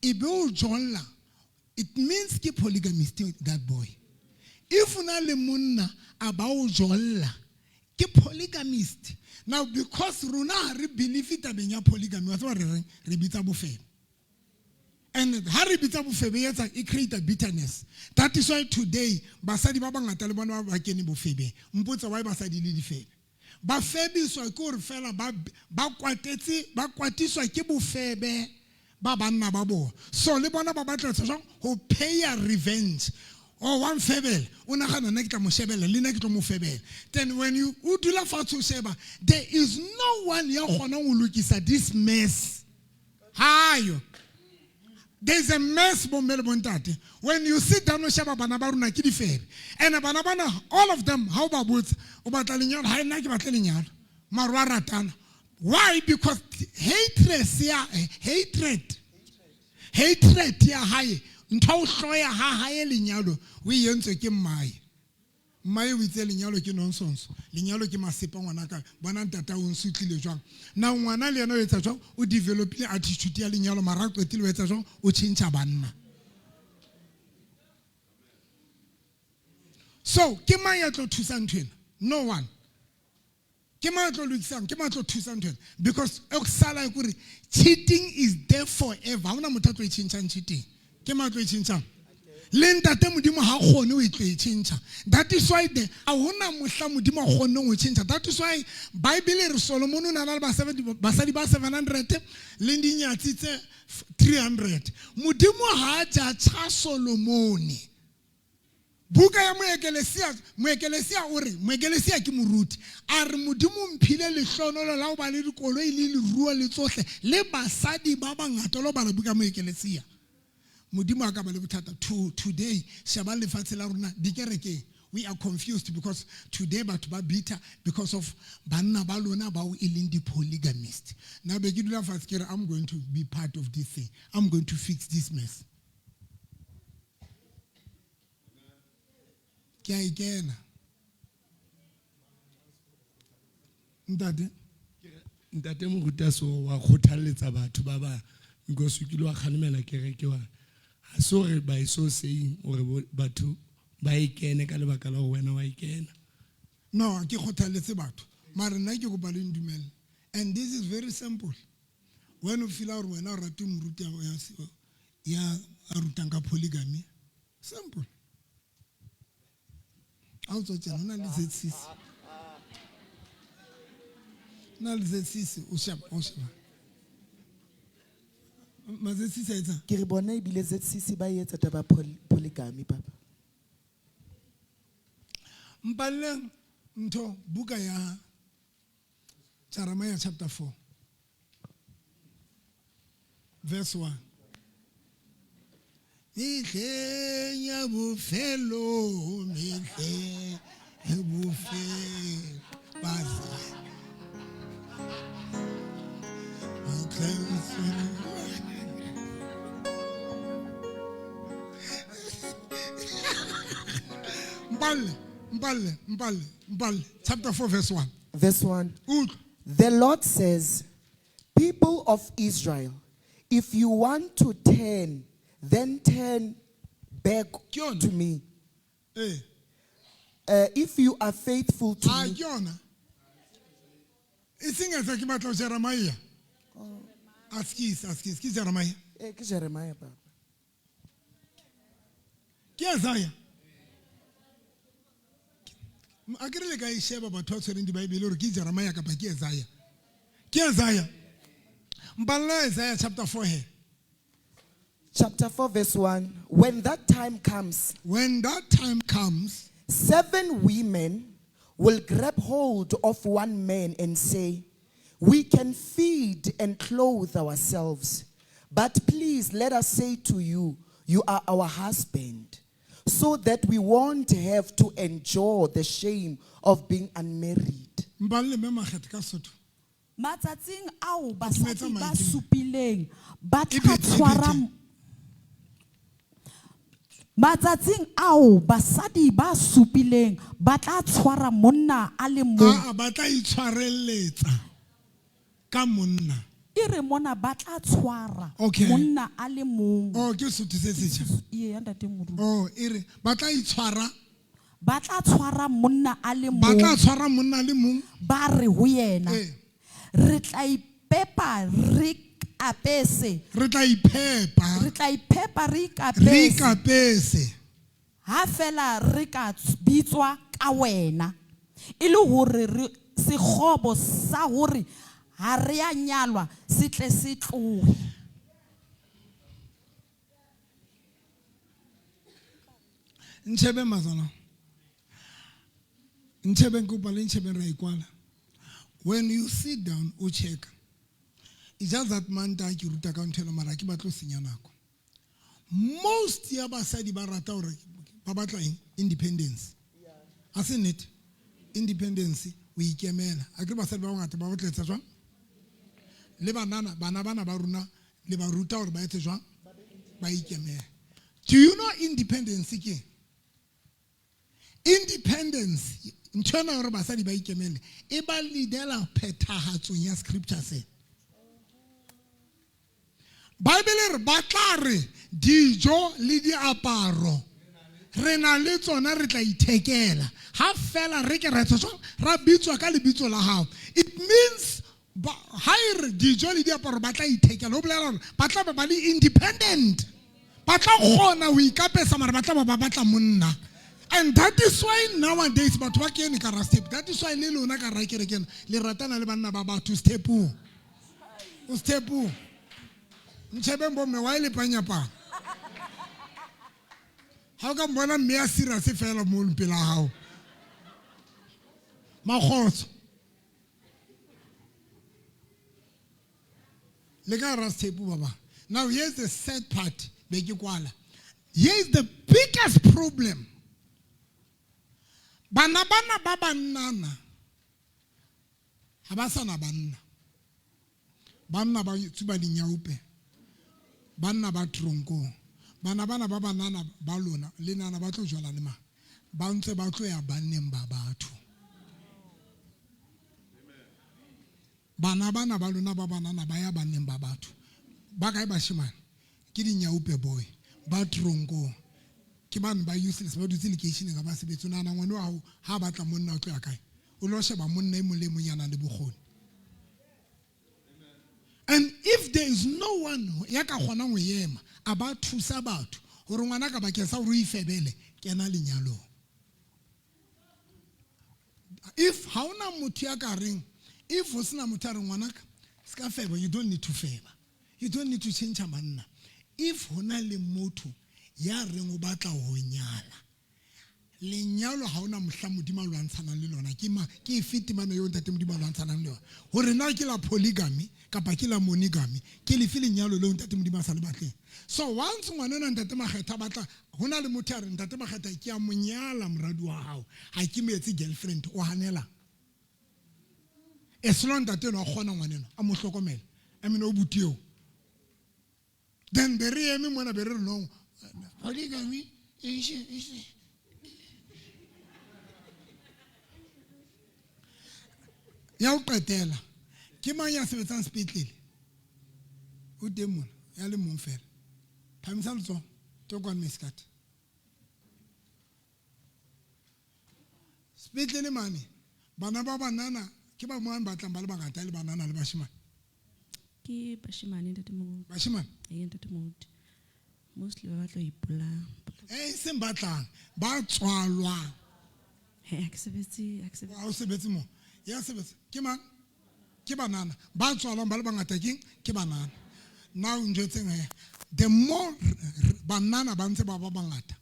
S1: e be o jolla, it means ke polygamist that boy. If o na le monna a ba o jolla, ke polygamist. Now because rona ha re believe tabeng ya polygamy, wa tseba re reng? Re bitsa bofebe. And ha re bitsa bofebe e etsa e create a bitterness. That is why today basadi ba bangata le bona ba kene bofebeng. Mpotsa why basadi le difebe. Ba febiswa ke hore fela ba kwatetse, ba kwatiswa ke bofebe ba banna ba bona. So le bona ba batla jwang ho pay a revenge. Oh, one febele, o nagana nna ke tla mo shebella, le nna ke tlo mo febela. Then when you o dula fatshe o sheba, there is no one ya kgonang ho lokisa this mess. Hayo. There's a mess, bomme le bontate. When you sit down o sheba bana ba rona ke difebe. And bana bana, all of them, ha o ba botsa, o batla lenyalo, ha nna ke batle lenyalo. Mara wa ratana. Why? Because hatred ya hae, ntho o hloya ha hae lenyalo, o e entswe ke mmae. Mmae o itse lenyalo ke nonsense. Lenyalo ke masepa ngwana ka. Bona ntata o nsutlile jwang. Na ngwana le yena o etsa jwang? O developile attitude ya lenyalo, mara a qetile o etsa jwang? O tjhentjha banna. So, ke mang ya tlo thusang ntho ena? No one. Ke mang ya tlo lokisang? Ke mang ya tlo thusang ntho ena? Because e sala e kore cheating is there forever. Ha hona motho a tlo e tjhentjhang cheating. Ke mang ya tlo e tjhentjhang? Le ntate Modimo ha kgone ho e tlo e tjhentjha. That is why the ha hona mohla Modimo a kgonneng ho e tjhentjha. That is why Bible e re Solomon o na le basadi ba 700 le dinyatsi tse 300. Modimo ha a judge Solomon. Buka ya Moekelesia o re, Moekelesia ke moruti. A re Modimo mphile lehlohonolo la ho ba le dikoloi le leruo le tsohle le basadi ba bangata lo bala buka Moekelesia. Modimo a ka ba le bothata. Today, sheba lefatshe la rona dikerekeng. We are confused because today batho ba bitter because of banna ba lona bao e leng di-polygamist. Now be ke dula fatshe ke re, I'm going to be part of this thing. I'm going to fix this mess. Ke a e kena. Ntate.
S7: Ntate moruti so wa kgothalletsa batho ba bang because o kile wa kgalemela kereke wa ha se hore by so saying hore batho ba e kene ka lebaka la hore wena wa e kena.
S1: No, ke kgothalletse batho. Mara nna ke kopa le ndumelle. And this is very simple. When o feel hore wena o rate moruti ya a rutang ka polygamy, simple. Ha o tswa tjena, ho na le ZCC. Na le ZCC, o sheba, o sheba. Ma ZCC a etsang?
S2: Ke re bona ebile ZCC ba etsa taba polygamy papa.
S1: Mpalleng ntho buka ya Jeremiah chapter 4 verse 1. Mehleng ya bofelo, mehleng ya bofelo, basa. Mpalle, mpalle, mpalle, mpalle. Chapter 4 verse 1.
S2: Verse 1.
S1: Utlwa.
S2: The Lord says, people of Israel, if you want to turn, then turn back
S1: Ke yona.
S2: to me.
S1: Eh.
S2: If you are faithful to
S1: Ah,
S2: me.
S1: ke yona. E seng etsa ke batla ho Jeremiah. Askis, askis, ke Jeremiah.
S2: Ke Jeremiah, papa.
S1: Ke Isaiah. A ke re le ka e sheba batho ba tshwereng dibaebele hore ke Jeremiah kapa ke Isaiah. Ke Isaiah. Mpalla Isaiah chapter 4 here.
S2: Chapter 4 verse 1. When that time comes,
S1: when that time comes,
S2: 7 women will grab hold of one man and say, we can feed and clothe ourselves, but please let us say to you, you are our husband, so that we won't have to endure the shame of being unmarried.
S1: Mpalle mme Makgethe ka Sotho.
S8: Matsatsing ao
S1: Ke
S8: basadi
S1: dumetse
S8: ba
S1: maikemisetso.
S8: supileng ba
S1: E
S8: tla
S1: phete, e
S8: tshwara
S1: phete.
S8: Matsatsing ao basadi ba supileng ba tla tshwara monna a le mong.
S1: Aa, ba tla itshwarelletsa ka monna.
S8: E re mona ba tla tshwara
S1: Okay.
S8: monna a le mong.
S1: Oh, ke Sotho se setjha.
S8: Ee, ntate Moruti.
S1: Oh, e re ba tla itshwara.
S8: Ba tla tshwara monna a le
S1: Ba tla
S8: mong.
S1: tshwara monna a le mong.
S8: Ba re ho yena.
S1: Ee.
S8: Re tla ipepa re ikapese.
S1: Re tla iphepa.
S8: Re tla iphepa re
S1: Re
S8: ikapese.
S1: ikapese.
S8: Ha fela re ka bitswa ka wena. E le hore re sekgobo sa hore ha re a nyalwa se tle se tlohe.
S1: Ntshebe mazana. Ntshebe nkopa le ntshebe ra ikwala. When you sit down o check. It's just that manta ke ruta ka ntho ena mara ke batlo senya nako. Most ya basadi ba rata hore ba batla eng? Independence. A se nnete? Independence o ikemela. A ke basadi ba bangata ba batla etsa jwang? Le banana, bana bana ba rona le ba ruta hore ba etse jwang? Ba ikemele. Do you know independence ke? Independence ntho ena hore basadi ba ikemele e ba leadela phethahatsong ya scripture se. Bible e re ba tla re dijo le diaparo re na le tsona re tla ithekela. Ha fela re ke ra etsa jwang? Ra bitswa ka lebitso la hao. It means ha e re dijo le diaparo ba tla ithekela, ho bolela hore ba tla ba ba le independent. Ba tla kgona ho ikapesa mara ba tla ba ba batla monna. And that is why nowadays batho ba kene ka ra step. That is why le lona ka ra kerekeng le ratana le banna ba batho step-ong. O step-ong. Ntshebeng bomme wa e le panyapana. Ha o ka mbona mme a serious fela mo pela hao. Makgotso. Le ka ra step baba. Now here's the sad part. Be ke kwala. Here is the biggest problem. Bana bana ba bannana ha ba sana banna. Banna ba tsuba dinyaope. Banna ba tronkong. Bana bana ba banana ba lona le nana ba tlo jwala le mang. Ba ntse ba tlo ya banneng ba batho. Bana bana ba lona ba banana ba ya banneng ba batho. Ba kae bashemane? Ke dinyaope boy. Ba tronkong. Ke bane ba useless ba dutse lekeisheneng ga ba sebetse. O nahana ngwana wa hao ha a batla monna o tlo ya kae? O lo sheba monna e mong le e mong ya nang le bokgoni. And if there is no one ya ka kgonang ho ema a ba thusa batho hore ngwana ka bakeng sa hore o ifebele kena lenyalong. If ha ona motho ya ka reng, if ho sena motho ya reng ngwanaka se ka feba, you don't need to feba. You don't need to change manna. If hona le motho ya reng o batla ho nyala, lenyalo ha ona mohla Modimo a lwantshanang le lona. Ke ma, ke efe temana eo ntate Modimo a lwantshanang le yona? Hore na ke la polygamy kapa ke la monogamy, ke lefe lenyalo leo ntate Modimo a sa le batleng? So once ngwana enwa ntate Makgetha a batla, hona le motho ya reng ntate Makgetha ke a mo nyala moradi wa hao, ha ke mo etse girlfriend, o hanela. As long ntate enwa a kgona ngwana enwa, a mo hlokomele, I mean o buti eo. Then be re eme mona be re re no polygamy ishe. Ya ho qetela, ke mang ya sebetsang sepetlele? O teng mona, ya le mong fela. Phamisa letsoho, Tokwane Meskat. Sepetlele mane, bana ba banana ke ba moang batlang ba le bangata le banana le bashemane.
S9: Ke bashemane ntate Moruti.
S1: Bashemane?
S9: Ee, ntate Moruti. Mostly ba batla ho ipolaya.
S1: E seng batlang, ba tswalwang.
S9: He, ha ke sebetse, ha ke sebetse.
S1: Ha o sebetse mo. Ya sebetse. Ke mang? Ke banana. Ba tswalwang ba le bangata keng? Ke banana. Now njwetseng he. The more banana ba ntse ba ba bangata,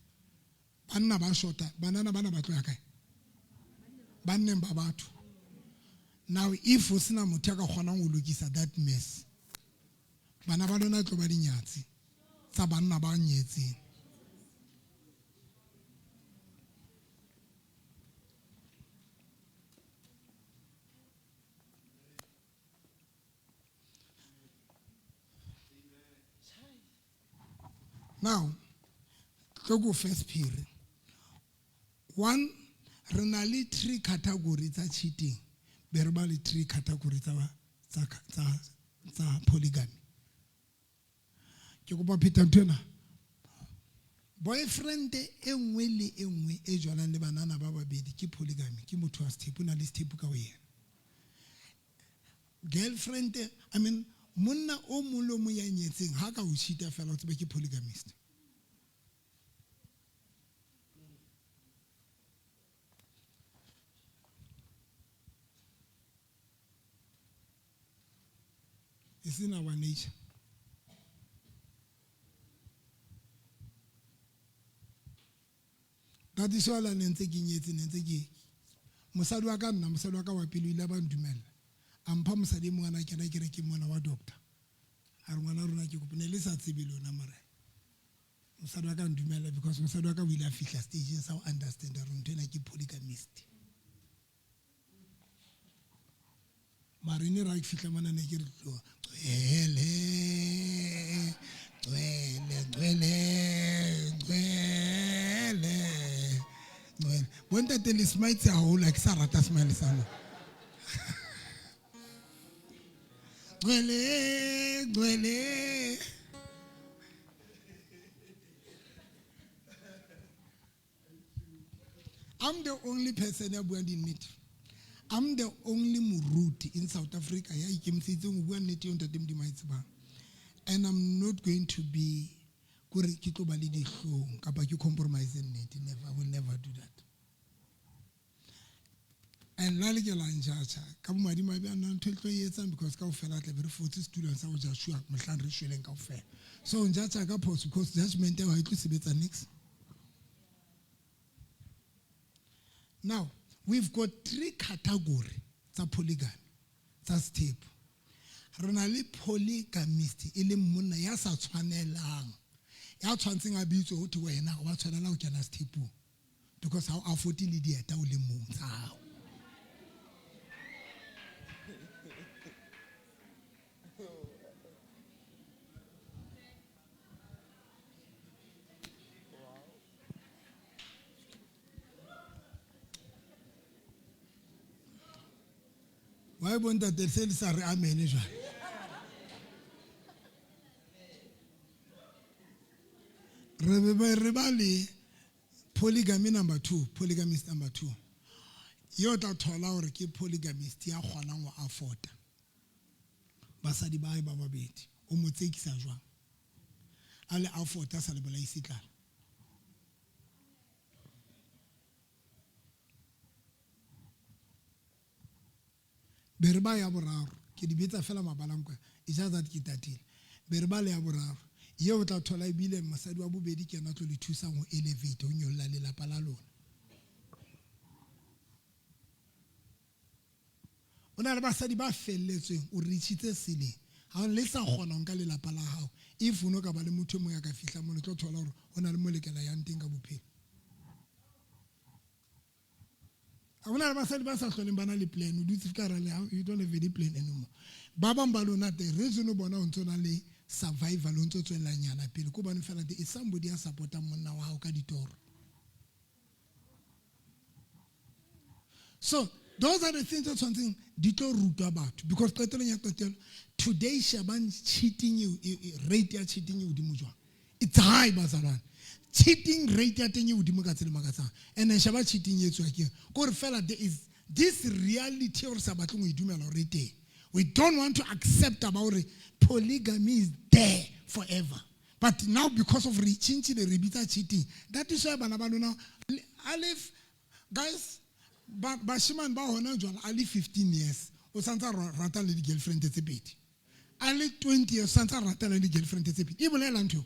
S1: banna ba shota, banana bana ba tlo ya kae? Banneng ba batho. Now if ho sena motho ya ka kgonang ho lokisa that mess, bana ba lona e tlo ba dinyatsi tsa banna ba nyetseng. Now, tlo ko first period. One, re na le 3 category tsa cheating, be re ba le 3 category tsa polygamy. Ke kopa pheta ntho ena. Boyfriend e nngwe le e nngwe e jwalang le banana ba babedi ke polygamy, ke motho wa sethepu, o na le sethepu ka ho yena. Girlfriend, I mean, monna o mong le o mong ya nyetseng ha ka o cheat-a fela o tsebe ke polygamist. It's in our nature. That is why ne ntse ke nyetse, ne ntse ke mosadi wa ka nna, mosadi wa ka wa pele o ile a ba ntumella. A mpha mosadi e mong a na kena kerekeng mona wa doctor. A re ngwana rona ke kopa, ne le sa tsebe lona mara. Mosadi wa ka ntumella because mosadi wa ka o ile a fihla stage sa ho understand hore ntho ena ke polygamist. Mara ne ra fihla mona ne ke re tloha, cwele, cwele, cwele, cwele, cwele. Bontate le smile haholo, ha ke sa rata smile sa lona. Cwele, cwele. I'm the only person ya buang dinnete. I'm the only moruti in South Africa ya ikemiseditseng ho bua nnete eo ntate Modimo a e tsebang. And I'm not going to be kore ke tlo ba le dihlong kapa ke compromise nnete. Never, I will never do that. And la le ke la njatjha ka bomadimabe a nna ntho e tlo e etsang because kaofela tla be re fotse setulong sa ho Joshua mohlang re shweleng kaofela. So njatjha ka phoso because judgment eo ha e tlo sebetsa niks. Now, we've got 3 category tsa polygamy, tsa sethepu. Re na le polygamist e leng monna ya sa tshwanelang, ya tshwantseng a bitswe ho thwe wena wa tshwanela ho kena sethepung because ha o afford le dieta o le mong tsa hao. Why bontate se le sa re amen jwale? Re be be re ba le polygamy number 2, polygamist number 2. Yo tla thola hore ke polygamist ya kgonang ho afforda basadi ba hae ba babedi. O mo tsekisa jwang? A le afforda sa le bolaise tlala. Be re ba ya boraro, ke di betsa fela mabalankwe, it's just that ke tatile. Be re ba le ya boraro, ye o tla thola ebile mosadi wa bobedi ke yena a tlo le thusang ho elevate, ho nyolla lelapa la lona. O na le basadi ba felletsweng, o reachitse ceiling. Ha le sa kgona ho nka lelapa la hao. If o no ka ba le motho e mong ya ka fihlang mo, le tlo thola hore ho na le mo lekela yang teng ka bophelo. Ha hona le basadi ba sa hloleng ba na le plan, o dutse ka hara le, you don't have any plan anymore. Ba bang ba lona the reason o bona o ntso na le survival, o ntso tswella nyana pele, ke hobane fela there is somebody ya supportang monna wa hao ka ditoro. So those are the things tse tshwantseng di tlo rutwa batho, because qetelong ya qetelo today shebang cheating rate ya cheating e hodimo jwang. It's high bazalwane. Cheating rate ya teng e hodimo ka tsela e makatsang. And then sheba cheating e etswa ke kore fela there is this reality re sa batleng ho e dumela hore e teng. We don't want to accept about hore polygamy is there forever. But now because of re tjhentjhile re bitsa cheating. That is why bana ba lona alef guys ba bashemane ba hona jwale a le 15 years o santsa rata le di-girlfriend tse pedi. A le 20 years o santsa rata le di-girlfriend tse pedi. E bolela ntho eo.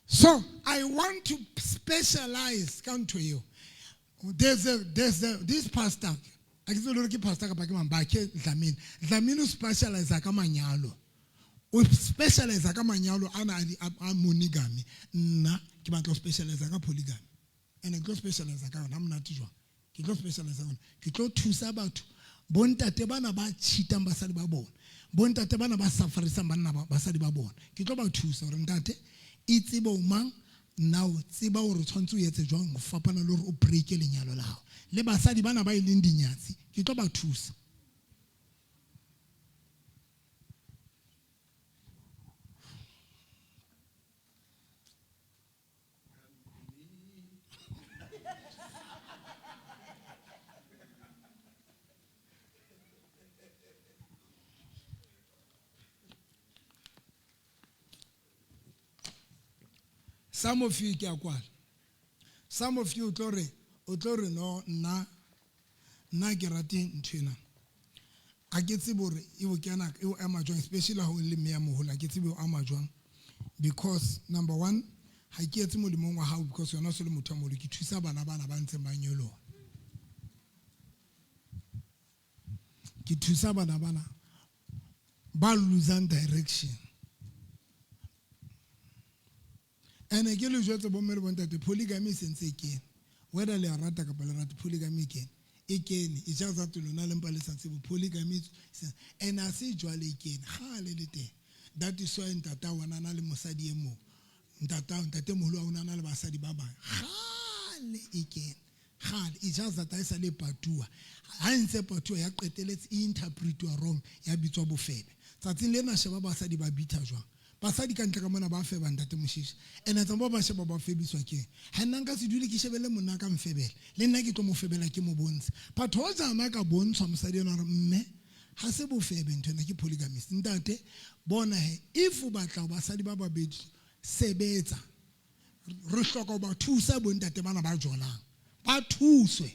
S1: So I want to specialize ka ntho eo. There's a, there's a, this pastor, a ke tsebe le hore ke pastor kapa ke mang, Bakhe Dlamini. Dlamini o specialize ka manyalo. O specialize ka manyalo ana a monogamy. Nna ke batla ho specialize ka polygamy. And ke tlo specialize ka yona, ha monate jwang. Ke tlo specialize ka yona. Ke tlo thusa batho, bontate bana ba cheatang basadi ba bona, bontate bana ba sufferisang banna ba basadi ba bona. Ke tlo ba thusa hore ntate e tsebe o mang, nna o tseba hore o tshwanetse o etse jwang ho fapana le hore o breake lenyalo la hao. Le basadi bana ba e leng dinyatsi, ke tlo ba thusa. Some of you ke a kwala. Some of you o tlo re, o tlo re no nna, nna ke rate ntho ena. Ha ke tsebe hore e o kena, e o ama jwang, especially ha o le mme ya moholo, ha ke tsebe o ama jwang. Because number one, ha ke etse molemong wa hao because wena o se le motho a moholo, ke thusa bana bana ba ntseng ba nyoloha. Ke thusa bana bana ba losang direction. Ene ke le jwetse bomme le bontate, polygamy e sentse e kene. Whether le a rata kapa le rate, polygamy e kene. E kene, e ja tsa lona le mpa le sa tsebe, polygamy e ene a se jwale e kene, kgale le teng. That is why ntata wa na le mosadi e mong. Ntata, ntate moholo wa ona na le basadi ba bang. Kgale e kene. Kgale, e just that ha e sa le patuwa. Ha e ntse patuwa ya qeteletse e interpretwa wrong, ya bitswa bofebe. Tsatsing lena sheba basadi ba bitha jwang. Basadi ka ntle ka mona ba feba ntate Moshisha. Ene tsa ba sheba ba febiswa ke. Ha nna nka se dule ke shebelle monna ka mfebela. Le nna ke tlo mo febela ke mo bontshe. But hoja ana ka bontshwa mosadi ena hore mme ha se bofebe ntho ena ke polygamist. Ntate bona he if o batla ho basadi ba babedi sebetsa. Re hloka ho ba thusa bontate bana ba jolang. Ba thuswe.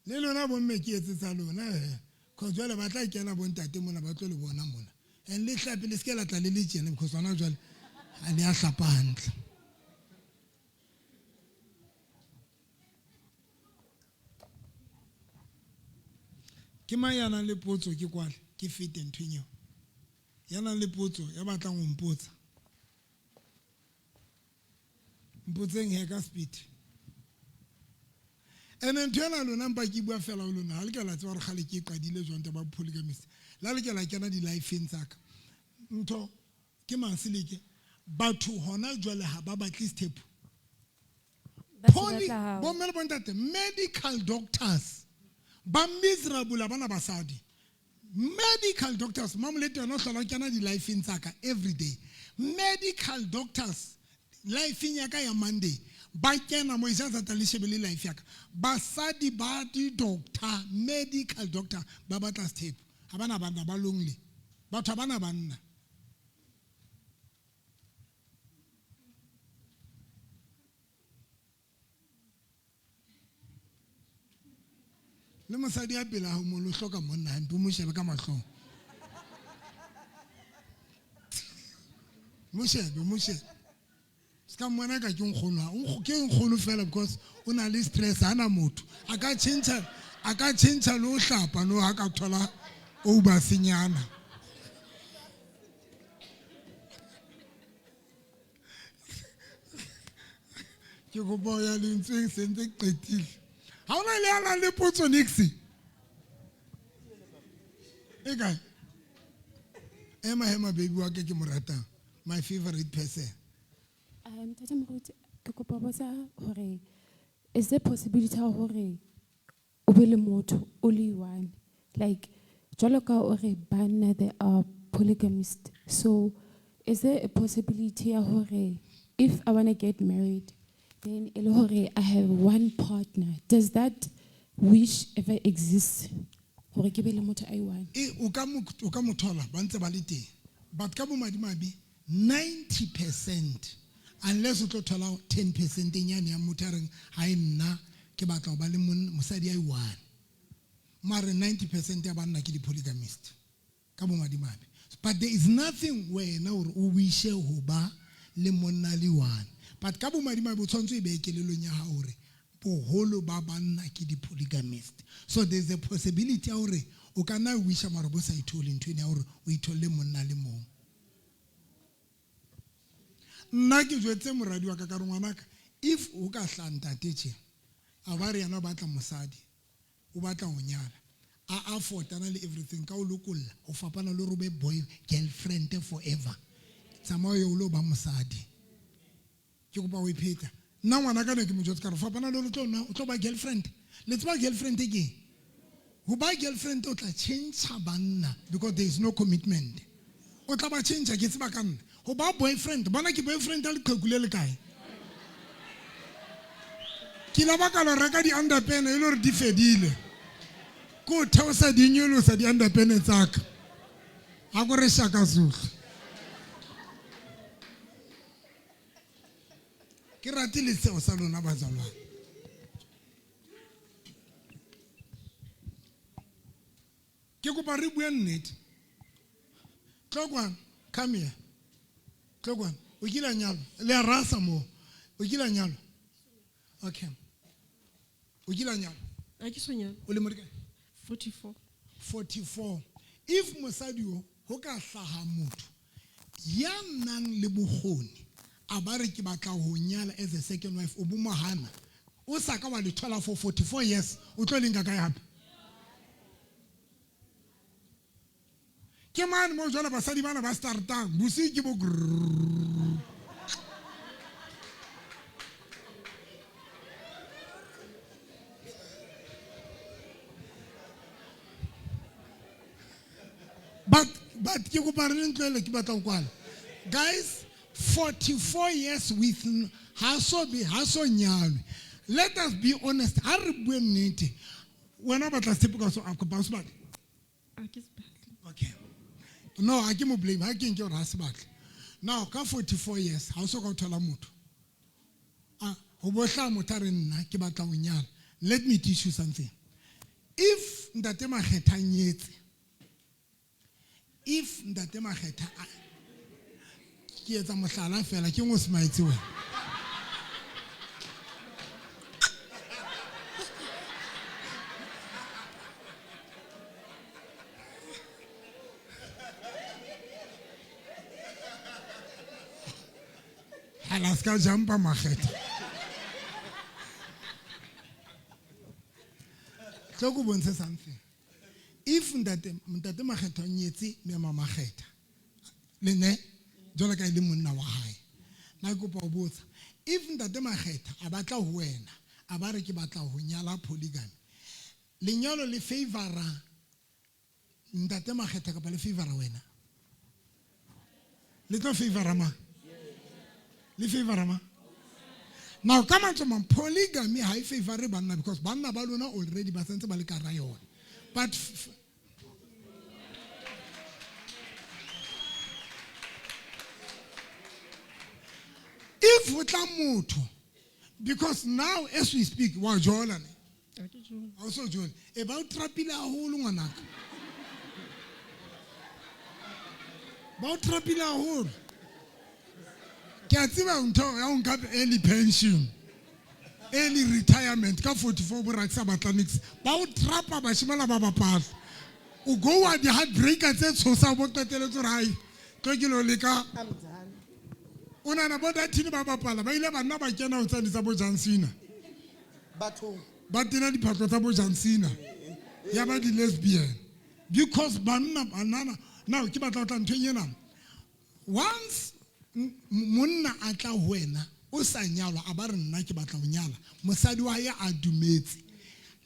S1: Le lona bomme ke etsetsa lona he. Cause jwale ba tla kena bontate mona ba tlo le bona mona. And le hlape le seke la tla le le tjena because hona jwale ha le a hlapa hantle. Ke mang ya nang le potso ke kwale ke fete nthweng eo. Ya nang le potso ya batlang ho mpotsa. Mpotseng he ka speed. Ene ntho ena lona mpa ke bua fela ho lona ha le ke la tseba hore kgale ke e qadile jwang taba ya polygamist. La le ke la kena di-lifeng tsa ka. Ntho ke mang Seleke. Batho hona jwale ha ba batle sethepu.
S10: Ba se
S1: Poly,
S10: batla hao.
S1: bomme le bontate, medical doctors ba miserable ha bana basadi. Medical doctors, Mamolete yona o hlola o kena di-lifeng tsa ka every day. Medical doctors, lifeng ya ka ya Monday, ba kena mo isa tsatsa le shebe le life ya ka. Basadi ba di-doctor, medical doctor, ba batla sethepu. Ha bana banna, ba lonely. Batho ha bana banna. Le mosadi ya pela hao mo lo hloka monna hampe, o mo shebe ka mahlong. Mo shebe, mo shebe. Se ka mmona ka ke nkgono ha, ke nkgono fela because o na le stress, ha na motho. A ka tjhentjha, a ka tjhentjha le ho hlapa no ha ka thola obasenyana. Ke kopa ho ya lentsweng se ntse ke qetile. Ha hona le ya nang le potso nix? E kae? Ema hema baby wa ke ke mo ratang. My favorite person.
S10: Ntate Moruti, ke kopa ho botsa hore is there possibility ya hore o be le motho o le one? Like jwalo ka o re banna they are polygamist. So is there a possibility ya hore if I want to get married, then e le hore I have one partner? Does that wish ever exist? Hore ke be le motho a one?
S1: E, o ka mo, o ka mo thola, ba ntse ba le teng. But ka bomadimabe, 90%, unless o tlo thola 10% nyane ya motho a reng, ha e nna, ke batla ho ba le mosadi a one. Mare 90% ya banna ke di-polygamist. Ka bomadimabe. But there is nothing wena hore o wishe ho ba le monna le one. But ka bomadimabe o tshwanetse o e behe kelellong ya hao hore boholo ba banna ke di-polygamist. So there is a possibility ya hore o ka nna wisha mara bo sa ithole ntho ena ya hore o itholle monna le mong. Nna ke jwetse moradi wa ka ka re ngwanaka, if o ka hla ntate tje, a ba re yena o batla mosadi, o batla ho nyala, a affordana le everything, ka o lokolla, ho fapana le hore o be boy girlfriend forever. Tsamaya o lo ba mosadi. Ke kopa ho e pheta. Nna ngwana ka ne ke mo jwetse ka re fapana le hore o tlo nna, o tlo ba girlfriend. Le tseba girlfriend ke eng? Ho ba girlfriend o tla tjhentjha banna because there is no commitment. O tla ba tjhentjha, ke tseba ka nna. Ho ba boyfriend, bona ke boyfriend ya leqheku le le kae? Ke la baka la reka di-underpene e le hore di fedile. Ke o theosa di nyolosa di-underpene tsa ka. Ha ko re shaka sohle. Ke rate le seo sa lona bazalwane. Ke kopa re bue nnete. Tlokwana, come here. Tlokwana, o kile a nyalwa? Le a rasa moo. O kile a nyalwa? Okay. O kile a nyalwa?
S9: Ha ke so nyalwa.
S1: O lemo di kae?
S9: 44.
S1: 44. If mosadi o ho ka hlaha motho ya nang le bokgoni a ba re ke batla ho nyala as a second wife, o bo mo hana, o sa ka wa le thola for 44 years, o tlo le nka kae hape? Ke mane mo jwale basadi bana ba startang bosiu ke bo grrrr. But ke kopa re le ntlohele, ke batla ho kwala. Guys, 44 years with ha so be, ha so nyalwe. Let us be honest. Ha re bue nnete. Wena o batla sethepu ka so, a kopa o se batle?
S9: Ha ke se batle.
S1: Okay. No, ha ke mo blame. Ha ke nke hore ha se batle. Now, ka 44 years, ha o so ka o thola motho. A, ho bo hlaha motho a re nna ke batla ho nyala. Let me teach you something. If Ntate Makgetha nyetse, if Ntate Makgetha a, ke etsa mohlala fela, ke ngo semaetse wena. Hala ska jumpa Makgetha. Tlo ko bontshe something. If ntate Makgetha o nyetse mme Mama Makgetha, le ne? Jwalo ka e le monna wa hae. Na ke kopa ho botsa, if ntate Makgetha a batla ho wena, a ba re ke batla ho nyala polygamy, lenyalo le favora ntate Makgetha kapa le favora wena? Le tlo favora mang? Le favora mang? Now ka mantswe mang, polygamy ha e favore banna because banna ba lona already ba santse ba le ka hara yona. But if ho tla motho, because now as we speak wa jola ne? Ha o so jole. E ba o trapile haholo ngwanaka. Ba o trapile haholo. Ke a tseba ntho ya ho nka early pension, early retirement ka 44 bo rakisa batla nix. Ba o trapa bashimana ba bapala. O go wa di heartbreaker tse tshosang bo qeteletse hore hai tlo ke lo leka. O nahana bo Dathini ba bapala ba ile banna ba kena ho tsane tsa bo John Cena.
S2: Bathong.
S1: Ba tena diphahlo tsa bo John Cena. Ya ba di lesbian. Because banna banana now ke batla ho tla nthong ena. Once monna a tla ho wena o sa nyalwa a ba re nna ke batla ho nyala, mosadi wa hae a dumetse.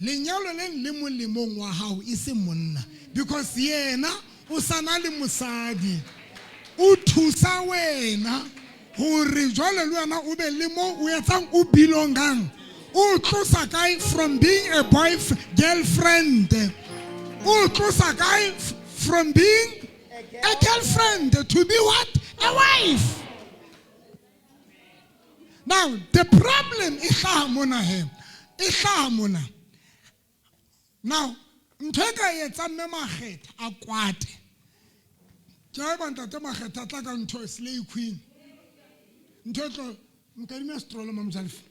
S1: Lenyalo le le molemong wa hao e se monna because yena o sa na le mosadi. O thusa wena hore jwale le wena o be le mo o etsang o belongang. O tlosa kae from being a boyfriend, girlfriend. O tlosa kae from being a girlfriend to be what? A wife. Now, the problem e hlaha mona he. E hlaha mona. Now, ntho e ka etsang mme Makgetha a kwate. Ke ha eba ntate Makgetha a tla ka ntho e slay queen. Ntho e tlo, nkadime stroller Mamojalefa.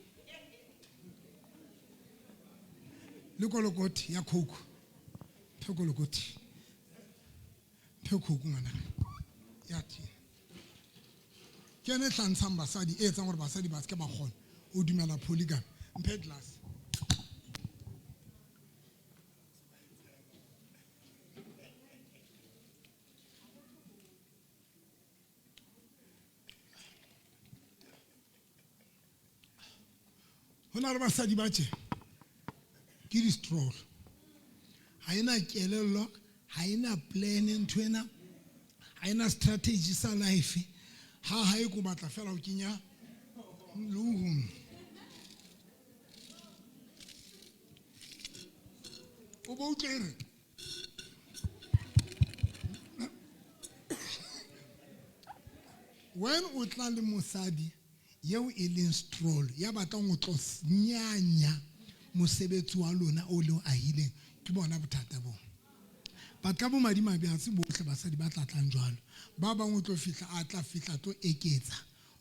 S1: Le kolokoti ya Coke. Mphe kolokoti. Mphe Coke ngwana. Ya thina. Ke yona e hlantshang basadi, e etsang hore basadi ba se ke ba kgona ho dumela polygamy. Mphe glass. Ho na le basadi ba tje ke di-stroll. Ha ena kelello, ha ena plan ntho ena, ha ena strategy sa life. Ha hae ko batla fela ho kenya lohu. O bo utlwe e re when o tla le mosadi yeo e leng stroll ya batlang ho tlo nyanya mosebetsi wa lona o le o ahileng, ke bona bothata bo. But ka bomadimabe ha se bohle basadi ba tla tlang jwalo. Ba bang o tlo fihla, a tla fihla tlo eketsa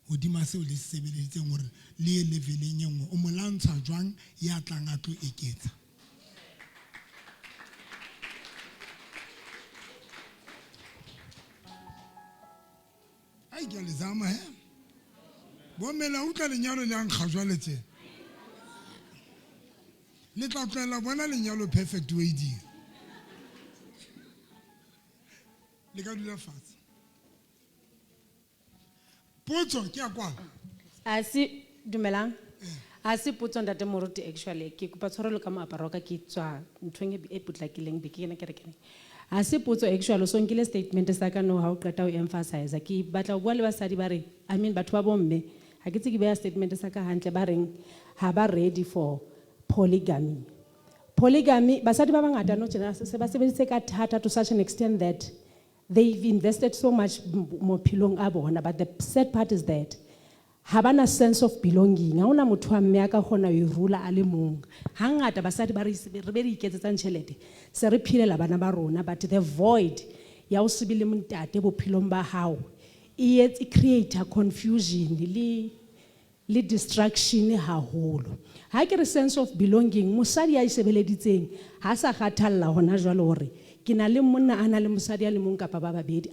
S1: hodima seo le se sebeleditseng hore le ye leveleng e nngwe. O mo lwantsha jwang ya tlang a tlo eketsa? Ai, ke a le zama, he? Bo mme la utlwa lenyalo le a nkga jwale tje. Le tla tlohela bona lenyalo perfect wedding. Le ka dula fatshe. Potso ke ya kwala.
S11: A se dumelang. A se potso ntate Moruti actually ke kopa tshwarelo ka moaparo wa ka ke tswa nthong e potlakileng be ke kena kerekeng. A se potso actually so nkile statement sa ka no ha o qeta ho emphasize ke batla ho bua le basadi ba re I mean batho ba bomme ha ke tse ke beha statement sa ka hantle ba reng ha ba ready for polygamy. Polygamy basadi ba bangata no tjena se ba sebeditse ka thata to such an extent that they've invested so much maphelong a bona, but the sad part is that ha bana sense of belonging. Ha hona motho wa mme a ka kgona ho irula a le mong. Hangata basadi ba re re be re iketsetsang tjhelete, se re phelela bana ba rona, but the void ya ho se be le montate bophelong ba hao e e create confusion le distraction haholo. Ha ke re sense of belonging, mosadi ya isebeleditseng ha sa kgathalla hona jwale hore ke na le monna a na le mosadi a le mong kapa ba babedi.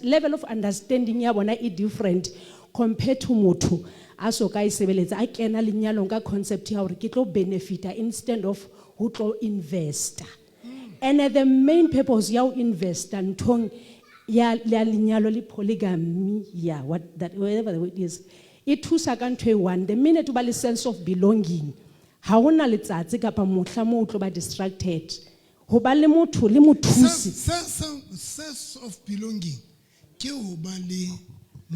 S11: Level of understanding ya bona e different compared to motho a so ka e sebeletsa a kena lenyalong ka concept ya hore ke tlo benefita instead of ho tlo investa. And the main purpose ya ho investa nthong ya ya lenyalo le polygamy ya what that whatever the word is e thusa ka ntho e one the minute o ba le sense of belonging ha hona letsatsi kapa mohla mo o tlo ba distracted ho ba le motho le mothusi
S1: Sense of belonging ke ho ba le mo o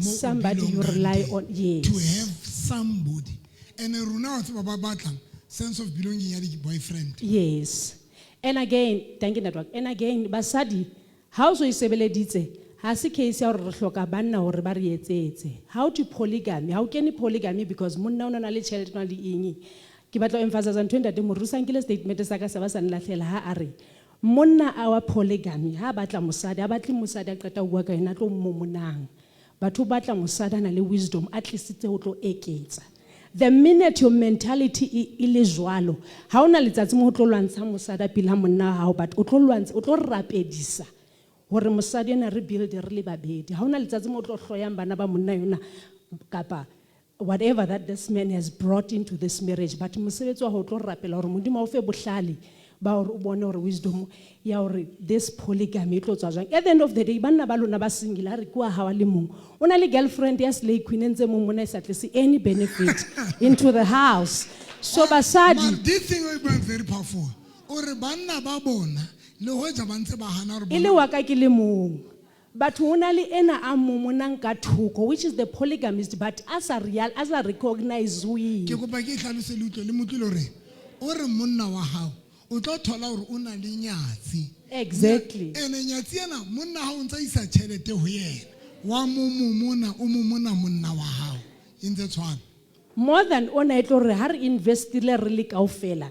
S11: Somebody you
S1: belongang
S11: rely
S1: teng.
S11: on, yes.
S1: To have somebody. And rona wa tseba ba batlang sense of belonging ya di-boyfriend.
S11: Yes. And again, thank you network. And again, basadi, ha o so isebeleditse, ha se case ya hore re hloka banna hore ba re etsetse. How to polygamy, ha o kene polygamy because monna o na le tjhelete o na le eng. Ke batla ho emphasize ntho e ntate Moruti o sa nkile statement sa ka se ba sa nlahlela ha a re monna a wa polygamy ha batla mosadi, ha batle mosadi a qeta ho bua ka yena a tlo mmomonang. Batho ba batla mosadi a na le wisdom a tlisitse ho tlo eketsa. The minute your mentality e le jwalo, ha hona letsatsi mo o tlo lwantsha mosadi a pela monna wa hao, but o tlo lwantsha, o tlo rapedisa hore mosadi ena re build re le babedi. Ha hona letsatsi mo o tlo hloyang bana ba monna yona kapa whatever that this man has brought into this marriage, but mosebetsi wa hao o tlo rapela hore Modimo a o fe bohlale ba hore o bone hore wisdom ya hore this polygamy e tlo tswa jwang. At the end of the day, banna ba lona ba single, ha re ke wa hao a le mong. O na le girlfriend ya slay queen e ntse mong mona e sa tlise any benefit into the house. So basadi,
S1: Mara, this thing is very powerful. O re banna ba bona le hoja ba ntse ba hana hore
S11: E le
S1: bona
S11: wa ka ke le mong. But ho na le ena a momonang ka thoko, which is the polygamist, but as a real, as a recognize we.
S1: Ke kopa ke hlalose le utlwe le motlwile hore o re monna wa hao o tlo thola hore o na le nyatsi.
S11: Exactly.
S1: Ene nyatsi ena monna ha o ntsa isa tjhelete ho yena. Wa mo momona, o momona monna wa hao. E ntse tshwana.
S11: More than ona e tlo re ha re investile re le kaofela.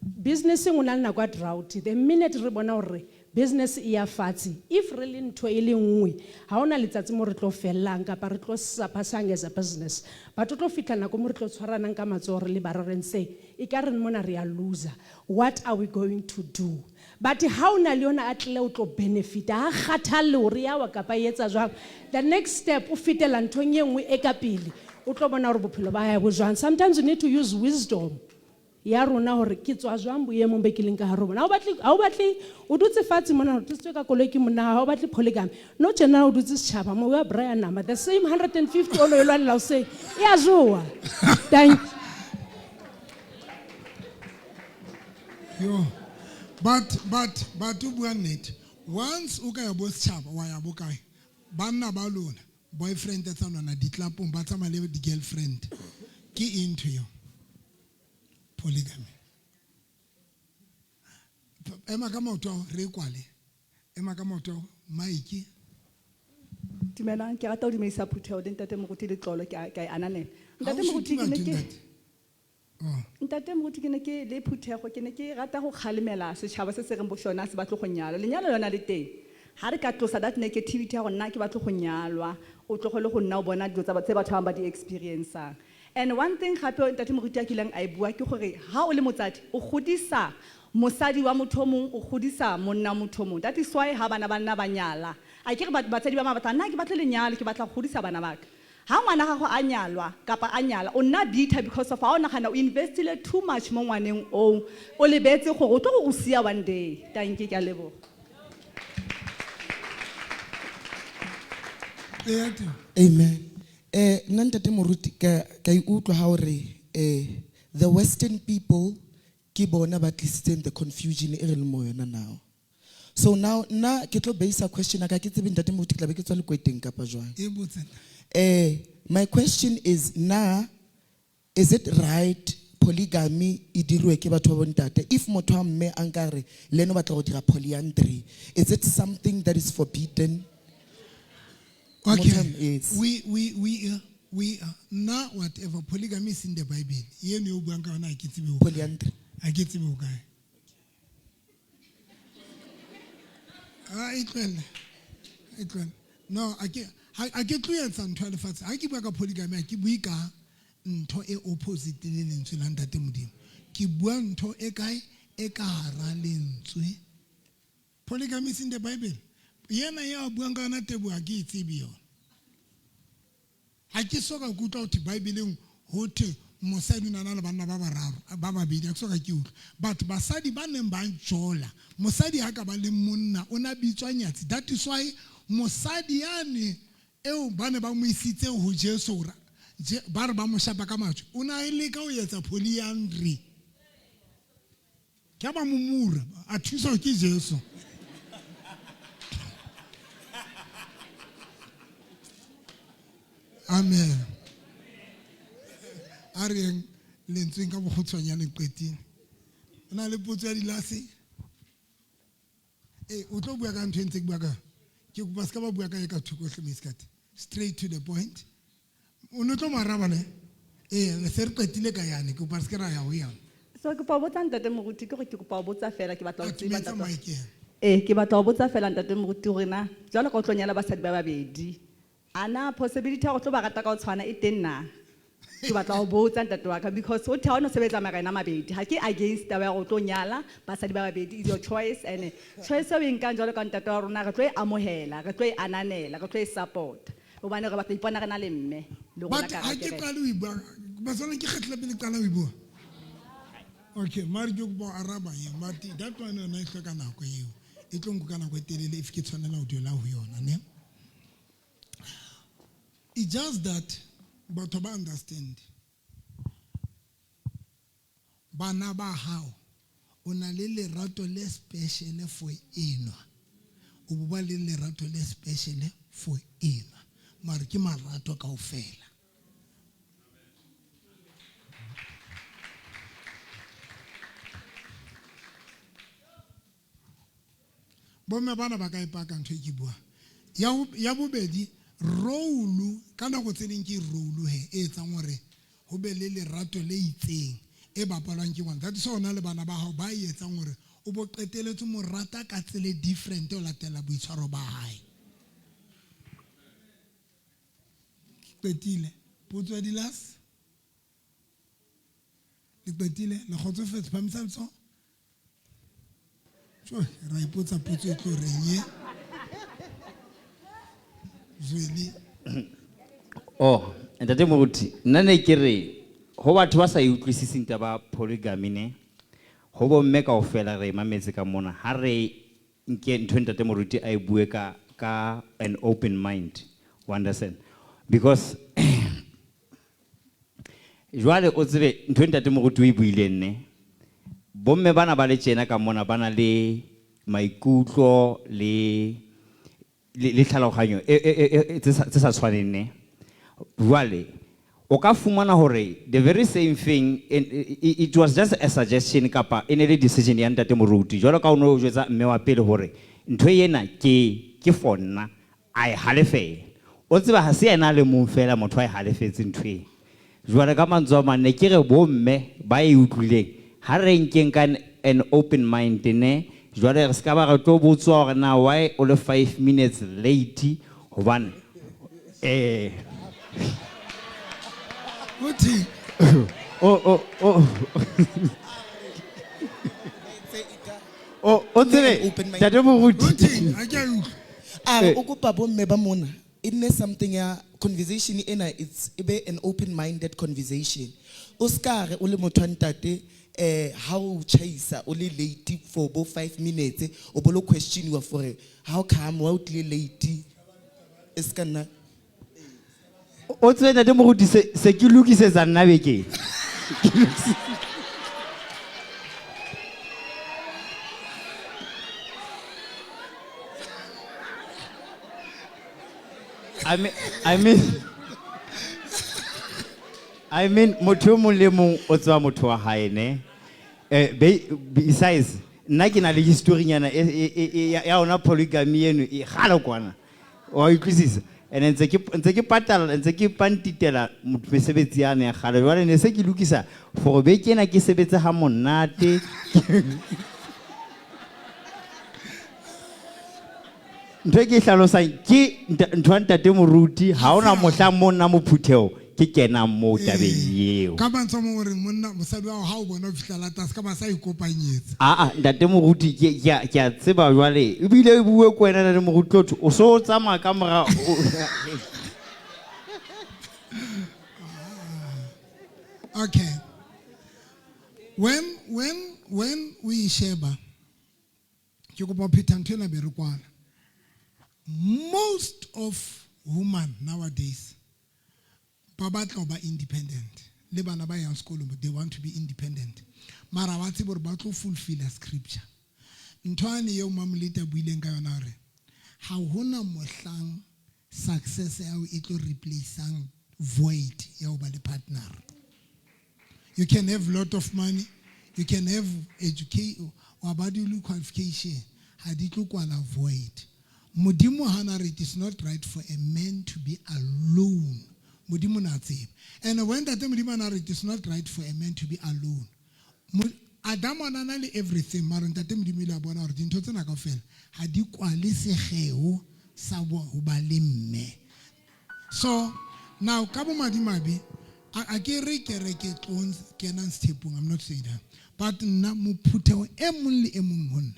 S11: Business e na le nako ya drought. The minute re bona hore business e ya fatshe, if re le ntho e le nngwe, ha hona letsatsi mo re tlo fellang kapa re tlo saphasang as a business. But o tlo fihla nako mo re tlo tshwaranang ka matsoho re le bararo re ntse, e ka re mona re a loser. What are we going to do? But ha o na le yona a tlile o tlo benefit, ha kgathalle hore ya wa kapa e etsa jwang. The next step o fetela nthong e nngwe e ka pele, o tlo bona hore bophelo ba hae bo jwang. Sometimes you need to use wisdom ya rona hore ke tswa jwang boemong be ke leng ka hare ho bona. Ha o batle, ha o batle, o dutse fatshe mona, o tlisitswe ka koloi ke monna, ha o batle polygamy. No tjena o dutse setjhaba mo, wa braya nama. The same 150 o lo e lwanela hoseng, e a jowa. Thank you.
S1: Yo. But o bua nnete. Once o ka ya bo setjhaba, wa ya bo kae? Banna ba lona, boyfriend tsa lona ditlapong ba tsamaya le di-girlfriend. Ke eng ntho eo? Polygamy. Ema ka maoto ao, re kwale. Ema ka maoto ao, Mike.
S12: Dumelang, ke rata ho dumedisa phutheho le ntate Moruti Letlolo, ke a e ananela.
S1: Ha
S12: Ntate
S1: o
S12: Moruti,
S1: suthe
S12: ke ne
S1: batho,
S12: ke
S1: ntate. Oh.
S12: Ntate Moruti, ke ne ke le phutheho, ke ne ke rata ho kgalemela setjhaba se se reng bo sona se batle ho nyalwa. Lenyalo lona le teng. Ha re ka tlosa that negativity ya hore nna ke batle ho nyalwa, o tlohele ho nna o bona dilo tse batho ba bang ba di experience-ang. And one thing gape ntate Moruti a kileng a e bua ke hore ha o le motsadi, o godisa mosadi wa motho o mong, o godisa monna wa motho o mong. That is why ha bana ba nna ba nyala, a ke re batsadi ba bang ba batla, nna ke batle lenyalo, ke batla ho godisa bana ba ka. Ha ngwana gago a nyalwa kapa a nyala, o nna bitter because of ha o nagana o investile too much mo ngwaneng oo, o lebetse gore o tlo go go sia one day. Thank you, ke a leboga.
S2: Amen. Nna ntate Moruti, ka e utlwa ha o re, the Western people ke bona ba tlisitseng the confusion e re leng mo yona now. So now, nna ke tlo base a question ka ke tsebe ntate Moruti ke tla be ke tswa lekweteng kapa jwang.
S1: E botse.
S2: My question is na, is it right polygamy e dirwe ke batho ba bontate? If motho wa mme a nka re le ena o batla go dira polyandry, is it something that is forbidden?
S1: Okay.
S2: Motho wa mme, yes.
S1: Na whatever polygamy is in the Bible. Ye ne o buang ka yona ha ke tsebe ho kae.
S2: Polyandry.
S1: Ha ke tsebe ho kae. Ah, e tlohelle. E tlohelle. No, a ke, ha, ha ke tlo etsa ntho ya lefatshe. Ha ke bua ka polygamy, ha ke bue ka ntho e opposite le lentswe la Ntate Modimo. Ke bua ntho e kae? E ka hara lentswe. Polygamy is in the Bible. Yena ya buang ka yona Teboho, ha ke e tsebe yona. Ha ke so ka ke utlwa ho thwe Bibeleng ho thwe mosadi o ne a na le banna ba bararo ba babedi a ke soka ke utlwa but basadi ba neng ba jola mosadi ha ka ba le monna o ne a bitswa nyatsi that is why mosadi yane eo ba ne ba mo isitse ho Jesu hore ba re ba mo shapa ka majwe o ne a leka ho etsa polyandry ke ba mo mura a thuswa ke Jesu amen a re yeng lentsweng ka bokgutshwanyane qetile o na le potso ya dilase ee o tlo bua ka ntho e ntse ke bua ka ke kopa se ka ba bua ka e ka thoko hle moisekate straight to the point o ne tlo mo araba ne ee se re qetile ka yane ke kopa re se ke ra ya ho yona
S12: So ke kopa ho botsa ntate moruti ke gore ke kopa ho botsa fela ke batla ho tseba
S1: Atumetsa
S12: ntate.
S1: mic ena.
S12: Ee ke batla ho botsa fela ntate moruti hore na jwalo ka o tlo nyala basadi ba babedi a na possibility ya go tlo ba rata ka ho tshwana e teng na? Ke batla ho botsa ntate wa ka because ho the ha o no sebetsa marena a mabedi ha ke against taba ya go tlo nyala basadi ba babedi is your choice and choice eo e nkang jwalo ka ntate wa rona re tlo e amohela re tlo e ananela re tlo e support hobane re batla ho ipona re na le mme le rona
S1: But
S12: ka
S1: ha
S12: hara
S1: ke
S12: kereke.
S1: qale ho e bua batswana ke kgetlo la pele ke qala ho e bua okay mare ke kopa ho araba eo but that one yona e hloka nako eo e tlo nka nako e telele if ke tshwanela ho dula ho yona ne it's just that batho ba understand bana ba hao o na le lerato le special for enwa o bo ba le lerato le special for enwa mare ke marato kaofela bomme bana ba ka e paka ntho e ke buang ya bobedi role ka nako tse ding ke role he e etsang hore ho be le lerato le itseng e bapalwang ke ngwana that is why o na le bana ba hao ba e etsang hore o bo qeteletse mo rata ka tsela e different ho latela boitshwaro ba hae qetile potso ya dilas le qetile le kgotsofetse phamisa letsoho tjo ra ipotsa potso e tlo reng ye Zweli
S13: Oh, ntate Moruti, nna ne ke re ho batho ba sa e utlwisiseng taba ya polygamy ne, ho bomme kaofela re e mametse ka mona, ha re nke ntho e ntate Moruti a e bue ka ka an open mind, o understand? Because jwale o tsebe ntho e ntate Moruti o e buileng ne, bomme bana ba le tjena ka mona ba na le maikutlo le le tlhaloganyo e e e tse sa tshwaneng ne. Jwale o ka fumana hore the very same thing it was just a suggestion kapa e ne le decision ya ntate Moruti jwalo ka o no jwetsa mme wa pele hore ntho ena ke ke for nna a e halefela o tseba ha se yena a le mong fela motho a e halefetse ntho e jwale ka mantswe a mang ne ke re bomme ba e utlwileng ha re nkeng ka an open mind ne jwale re ska ba re tlo botswa hore na why o le 5 minutes late hobane eh
S1: Uthi
S13: o o o o o tsebe ntate Moruti
S1: Uthi ha ke a utlwa
S2: A re o kopa bomme ba mona e nne something ya conversation ena it's e be an open minded conversation o ska re o le motho wa ntate ha o tjhaisa o le late for bo 5 minutes o bo lo questioniwa for how come wa o tlile late e ska nna
S13: o tsebe ntate Moruti se ke lokisetsa nna bekeng. I mean, motho o mong le mong o tseba motho wa hae ne. Besides, nna ke na le history nyana ya ona polygamy eno e kgale kwana. Wa utlwisisa? And ntse ke ntse ke patala ntse ke pantitela mesebetsi yane ya kgale. Jwale ne se ke lokisa for beke ena ke sebetse ha monate. Ntho e ke e hlalosang ke ntho ya ntate Moruti ha hona mohla mo nna mo phutheho ke kenang moo tabeng eo.
S1: Ka mantswe a mang o re monna mosadi wa hao ha o bona o fihla lata se ka ba sa ikopanyetsa.
S13: Aa ntate Moruti ke a tseba jwale ebile e bue ko wena ntate Moruti tlo thwe o so tsamaya ka mora
S1: Okay. When we sheba, ke kopa ho phetha ntho ena be re kwala. Most of women nowadays ba batla ho ba independent. Le bana ba yang sekolong, they want to be independent. Mara ba tsebe hore ba tlo fulfill scripture. Ntho ane eo Mamolete a buileng ka yona hore ha hona mohlang success ya hao e tlo replaceang void ya ho ba le partner. You can have lot of money, you can have education, wa ba le qualification, ha di tlo kwala void. Modimo hana re it is not right for a man to be alone. Modimo na tseba. And when Ntate Modimo ana re it is not right for a man to be alone. Adam o na na le everything, mara Ntate Modimo ile a bona hore dintho tsena kaofela ha di kwale sekgeo sa ho ba le mme. So now ka bomadimabe a ke re kereke tlong kenang sethepong, I'm not saying that. But nna mophutheho e mong le e mong ho nna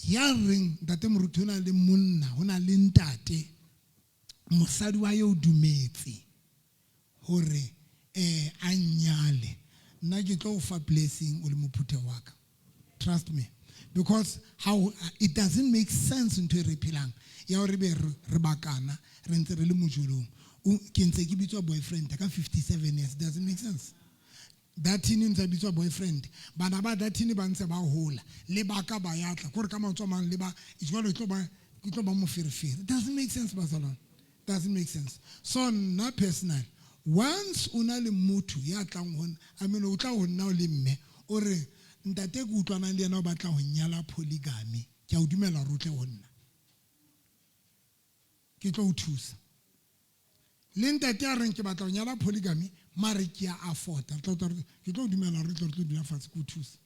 S1: ya reng Ntate Moruti ho na le monna, ho na le ntate, mosadi wa eo dumetse hore a nyale, nna ke tlo o fa blessing o le mophutheho wa ka. Trust me. Because how it doesn't make sense ntho e re phelang ya hore be re bakana re ntse re le mojolong. Ke ntse ke bitswa boyfriend ka 57 years. It doesn't make sense. Datini ntse bitswa boyfriend. Bana ba Datini ba ntse ba hola. Le baka ba yatla. Kore ka mantswe a mang le ba jwalo e tlo ba, e tlo ba moferefere. It doesn't make sense, bazalwane. Doesn't make sense. So nna personal, once o na le motho ya tlang ho nna, I mean o tla ho nna o le mme, o re ntate ke utlwanang le yena o batla ho nyala polygamy, ke a o dumela hore o tle ho nna. Ke tlo o thusa. Le ntate a reng ke batla ho nyala polygamy, mare ke a afforda. Ke tlo o dumela hore re tlo dula fatshe ke o thuse.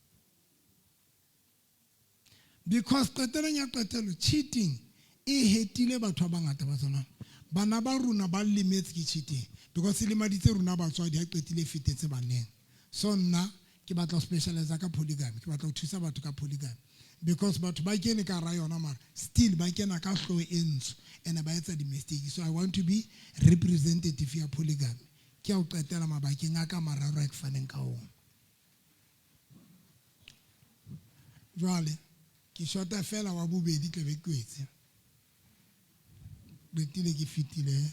S1: Because qetelong ya qetelo, cheating e hetile batho ba bangata ba tsona. Bana ba rona ba lemetse ke cheating because e lemaditse rona batswadi ha qetile e fetetse baneng. So nna ke batla ho specialize ka polygamy, ke batla ho thusa batho ka polygamy because batho ba kene ka hara yona mara still ba kena ka hlooho e ntsho and ba etsa di-mistake. So I want to be representative ya polygamy. Ke a o qetela mabakeng a ka mararo a ke faneng ka ona. Jwale ke shota fela wa bobedi tla be ke kwetse. Qetile ke fetile.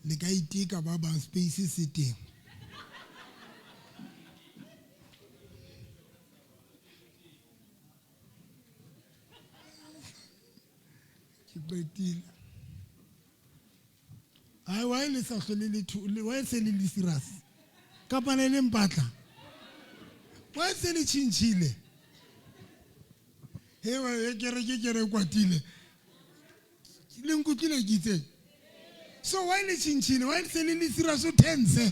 S1: Le ka iteka ba bang space se teng. Ke qetile. Ai, why le sa hlole le thu-, le, why se le le serious? Kapa ne le mpatla? Why se le tjhintjhile? He, wa, he, ke re, ke re kwatile. Le nkutlwile ke itseng? So why le tjhintjhile? Why se le le serious o tense?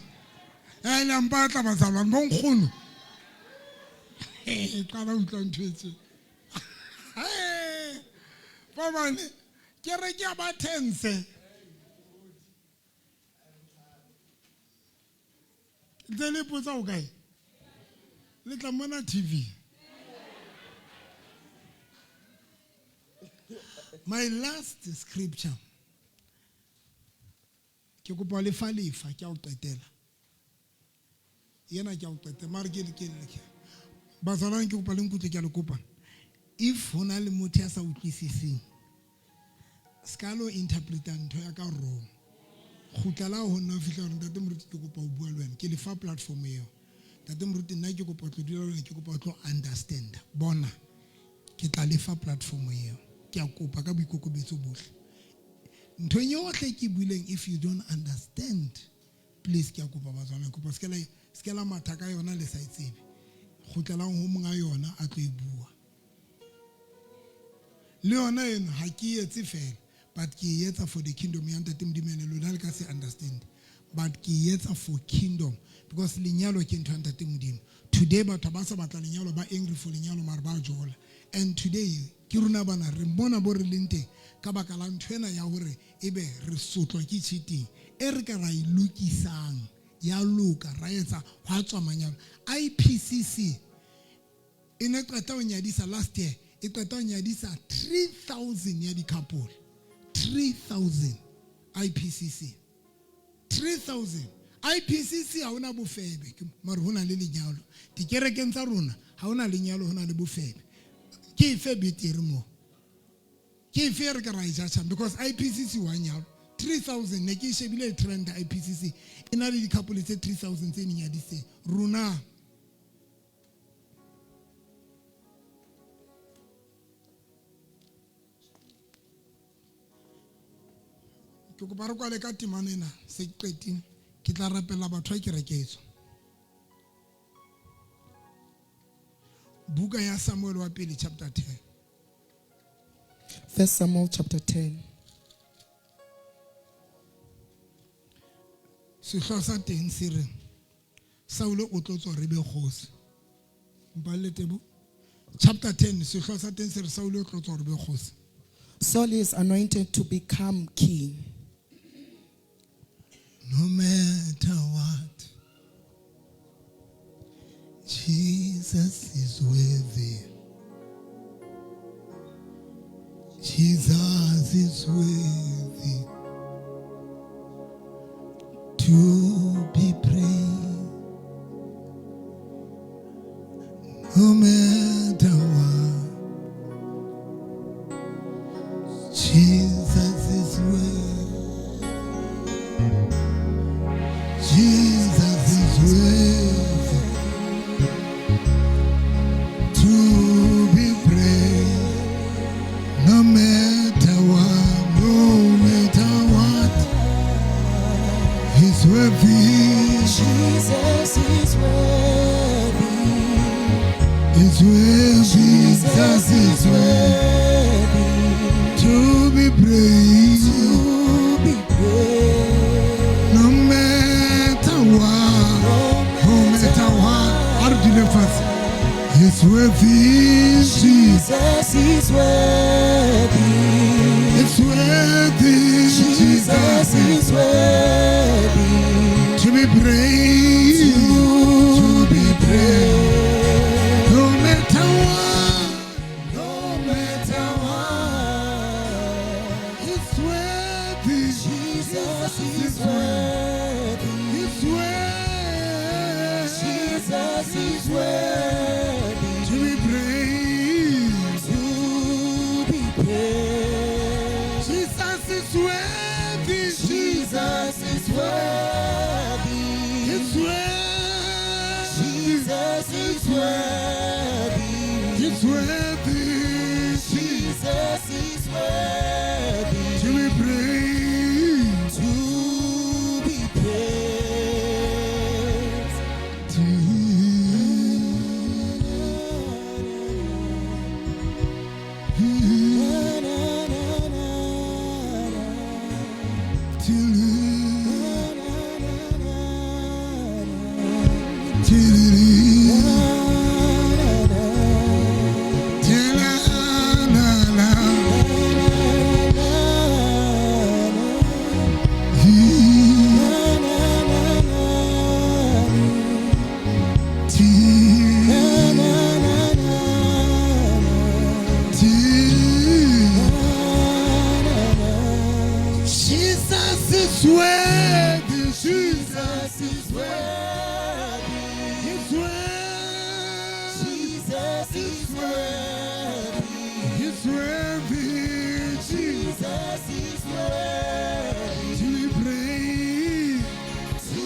S1: Ai, le a mpatla bazalwane, bo nkgono. He, qala ho utlwa ntho e tje. He, ba bane, ke re ke a ba tense. Ntse le ipotsa ho kae? Le tla mona TV. My last scripture. Ke kopa le fa lefa ke a o qetela. Yena ke a o qetela. Mare ke le, ke le, ke. Bazalwane ke kopa le nkutlwe ke a le kopa. If ho na le motho ya sa utlwisiseng, ska lo interpreta ntho ya ka wrong. Kgutlela ho nna ho fihla hore Ntate Moruti ke kopa ho bua le wena. Ke le fa platform eo. Ntate Moruti nna ke kopa ho tlo dula le wena, ke kopa ho tlo understand. Bona, ke tla le fa platform eo. Ke a kopa ka boikokobetso bohle. Ntho yohle ke buileng, if you don't understand, please ke a kopa batswana, kopa se ke la matha ka yona le sa e tsebe. Kgutlelang ho monga yona a tlo e bua. Le yona eno ha ke e etse fela, but ke e etsa for the kingdom ya Ntate Modimo ene lona le ka se understand. But ke e etsa for kingdom because lenyalo ke ntho ya Ntate Modimo. Today batho ba sa batla lenyalo, ba angry for lenyalo mara ba jola. And today ke rona bana re mona bo re leng teng ka baka la ntho ena ya hore ebe re sotlwa ke cheating e re ka ra e lokisang ya loka ra etsa hwa tswa manyalo. IPCC e ne qeta ho nyadisa last year E qeta ho nyadisa 3000 ya di-couple. 3000 IPCC. 3000 IPCC ha hona bofebe mare ho na le lenyalo. Dikerekeng tsa rona ha hona lenyalo ho na le bofebe. Ke efe betere moo? Ke efe e re ka ra e judge-ang? Because IPCC wa nyalwa. 3000 ne ke e shebile e trend IPCC e na le di-couple tse 3000 tse nyadiseng. Rona ke kopa re kwale ka temana ena se ke qetile ke tla rapella batho ba kereke etswa buka ya Samuel wa pele chapter 10.
S2: First Samuel chapter 10.
S1: Sehlooho sa teng se re Saule o tlotswa re be kgosi. Mpalle tebo. Chapter 10 sehlooho sa teng se re Saule o tlotswa re be kgosi.
S2: Saul is anointed to become king.
S1: No matter what, Jesus is worthy. Jesus is worthy to be praised. No matter what, Jesus is worthy. Jesus is worthy to be praised. No matter what, no matter what, He's worthy.
S2: Jesus is worthy.
S1: He's worthy. Jesus is worthy to be praised.
S2: To be praised.
S1: No matter what, no matter what, a re dule fatshe. He's worthy.
S2: Jesus is worthy.
S1: It's worthy.
S2: Jesus is worthy
S1: to be praised.
S2: To be praised.
S1: No matter what,
S2: no matter what,
S1: He's worthy.
S2: Jesus is worthy.
S1: He's worthy.
S2: Jesus is worthy
S1: to be praised.
S2: To be praised.
S1: Jesus is worthy.
S2: Jesus is worthy.
S1: He's worthy.
S2: Jesus is worthy.
S1: He's worthy.
S2: Jesus is worthy
S1: to be praised.
S2: To be praised. Na, na, na, na, na. Na, na, na, na, na. Na, na, na. Na, na, na, na, na. Na, na, na, na. Na, na.
S1: Jesus is worthy.
S2: Jesus is worthy.
S1: He's worthy.
S2: Jesus is worthy.
S1: He's worthy.
S2: Jesus is worthy
S1: To be praised.
S2: to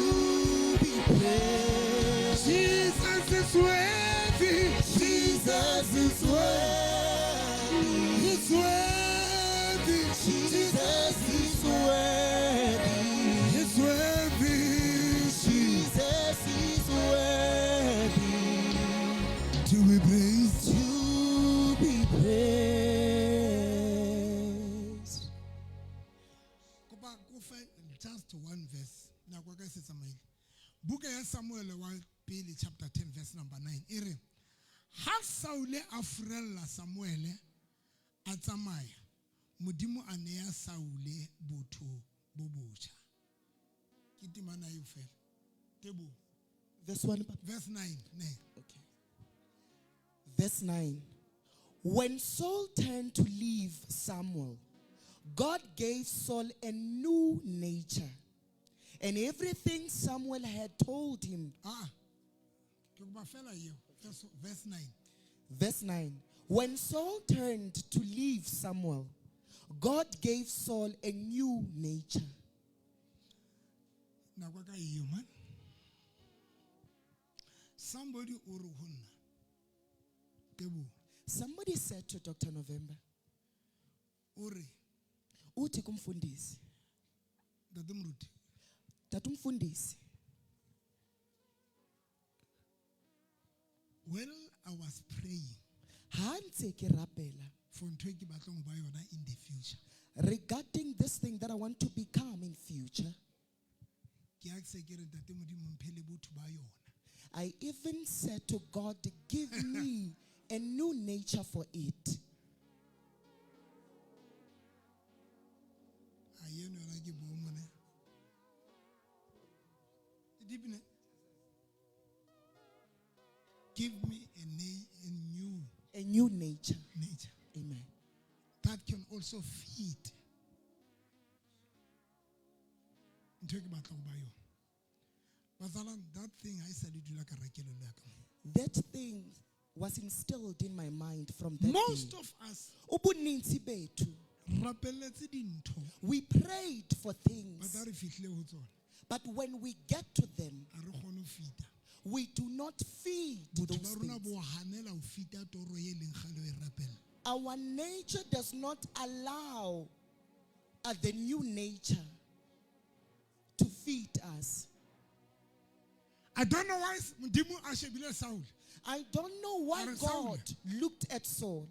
S2: be praised.
S1: Jesus is worthy.
S2: Jesus is worthy.
S1: He's worthy.
S2: Jesus is worthy.
S1: He's worthy.
S2: Jesus is worthy
S1: To be praised.
S2: to be praised.
S1: Kopa ko fe just one verse. Nako ya ka e se tsamaile. Buka ya Samuel wa pele chapter 10 verse number 9 e re ha Saule a furella Samuele a tsamaya Modimo a neya Saule botho bo botjha. Ke temana eo fela. Tebo.
S2: Verse 1, Papa.
S1: Verse 9 ne.
S2: Okay. Verse 9. When Saul turned to leave Samuel, God gave Saul a new nature. And everything Samuel had told him.
S1: Ah, ke kopa fela eo. Verse 9.
S2: Verse 9. When Saul turned to leave Samuel, God gave Saul a new nature.
S1: Nako ya ka eo man. Somebody o re ho nna. Teboho.
S2: Somebody said to Dr. November,
S1: O re,
S2: uthi kumfundisi,
S1: Ntate Moruti,
S2: Tata umfundisi,
S1: while I was praying
S2: ha ntse ke rapela
S1: for ntho e ke batlang ho ba yona in the future,
S2: regarding this thing that I want to become in future,
S1: ke a se ke re Ntate Modimo mphe le botho ba yona.
S2: I even said to God, give me a new nature for it.
S1: A eno yona ke bomo ne. E deep ne? Give me a
S2: a new nature.
S1: Nature.
S2: Amen.
S1: That can also feed. Ntho e ke batlang ho ba yona. Bazalwane, that thing ha e sa le dula ka rakelelo ya ka mo.
S2: That thing was instilled in my mind from that
S1: Most
S2: day.
S1: of us
S2: Ubunintsi bethu,
S1: rapelletse dintho.
S2: We prayed for things.
S1: But ha re fihlile ho tsona.
S2: But when we get to them,
S1: Ha re kgone ho fita.
S2: we do not feed
S1: Botho
S2: those
S1: ba rona
S2: things.
S1: bo hanela ho fita toro e leng kgale o e rapella.
S2: Our nature does not allow the new nature to feed us.
S1: I don't know why Modimo a shebile Saul.
S2: I don't know why
S1: A re, Saul.
S2: God looked at Saul,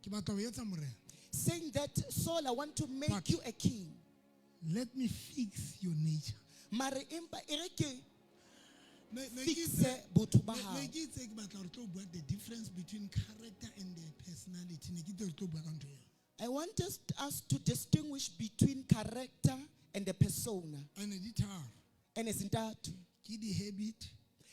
S1: Ke batla ho etsa morena.
S2: saying that, Saul, I want to make
S1: But
S2: you a king.
S1: Let me fix your nature.
S2: Mare empa e re ke
S1: Ne ke
S2: fixe
S1: itse-
S2: botho ba
S1: ne-
S2: hao.
S1: ne ke itse ke batla re tlo bua the difference between character and the personality. Ne ke itse re tlo bua ka ntho eo.
S2: I want us to distinguish between character and the persona.
S1: And di tharo.
S2: And zintathu.
S1: Ke di habit.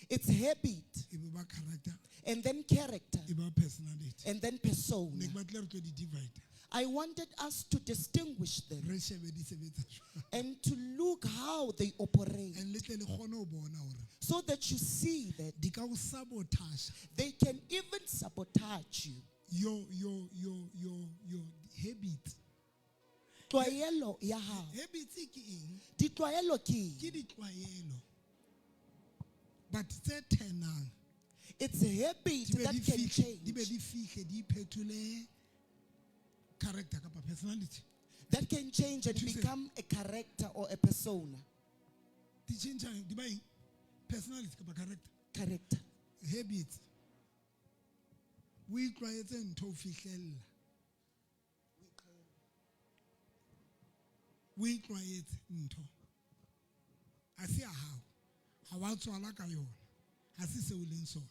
S2: It's habit.
S1: E be ba character.
S2: And then character.
S1: E ba personality.
S2: And then persona.
S1: Ne ke batla re tlo di divide.
S2: I wanted us to distinguish them.
S1: Re shebe di sebetsa jwang.
S2: And to look how they operate.
S1: And le tle le kgone ho bona hore
S2: So that you see that
S1: di ka o sabotage.
S2: They can even sabotage you.
S1: Your habit.
S2: Tlwaelo ya hao.
S1: Habits ke eng?
S2: Ditlwaelo ke eng?
S1: Ke ditlwaelo. But tse tenang.
S2: It's a habit
S1: Di be
S2: that
S1: di
S2: can
S1: fihle,
S2: change.
S1: Di be di fihle, di iphetole character kapa personality.
S2: That can change and
S1: Thuse.
S2: become a character or a persona.
S1: Di change di ba eng? Personality kapa character.
S2: Character.
S1: Habits. O itlwaetse ntho ho fihlella. O itlwaetse ntho. Ha se ya hao. Ha wa tswala ka yona. Ha se seo o leng sona.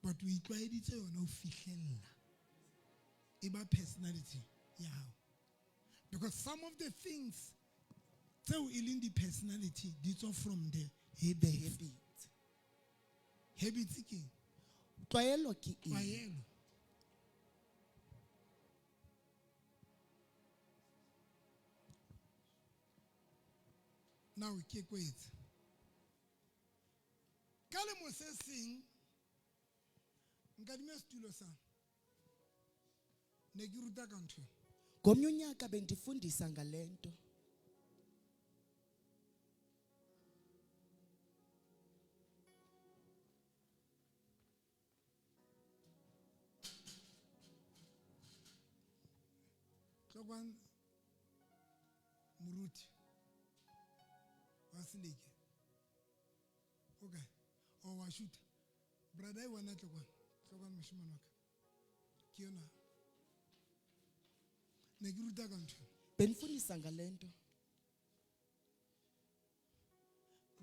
S1: But o itlwaeditse yona ho fihlella. E ba personality ya hao. Because some of the things tseo e leng di-personality di tswa from the habits.
S2: The habit.
S1: Habits ke eng?
S2: Tlwaelo ke eng?
S1: Tlwaelo. Now ke kwetse. Ka lemo se seng nkadime setulo sa. Ne ke ruta ka ntho.
S2: Ngomnye unyaka bendifundisa ngale nto.
S1: Tlokwan moruti wa Seleke. Okay. O wa shoot. Brother e wena Tlokwan. Tlokwan moshemane wa ka. Ke yona. Ne ke ruta ka ntho.
S2: Bendifundisa ngale nto.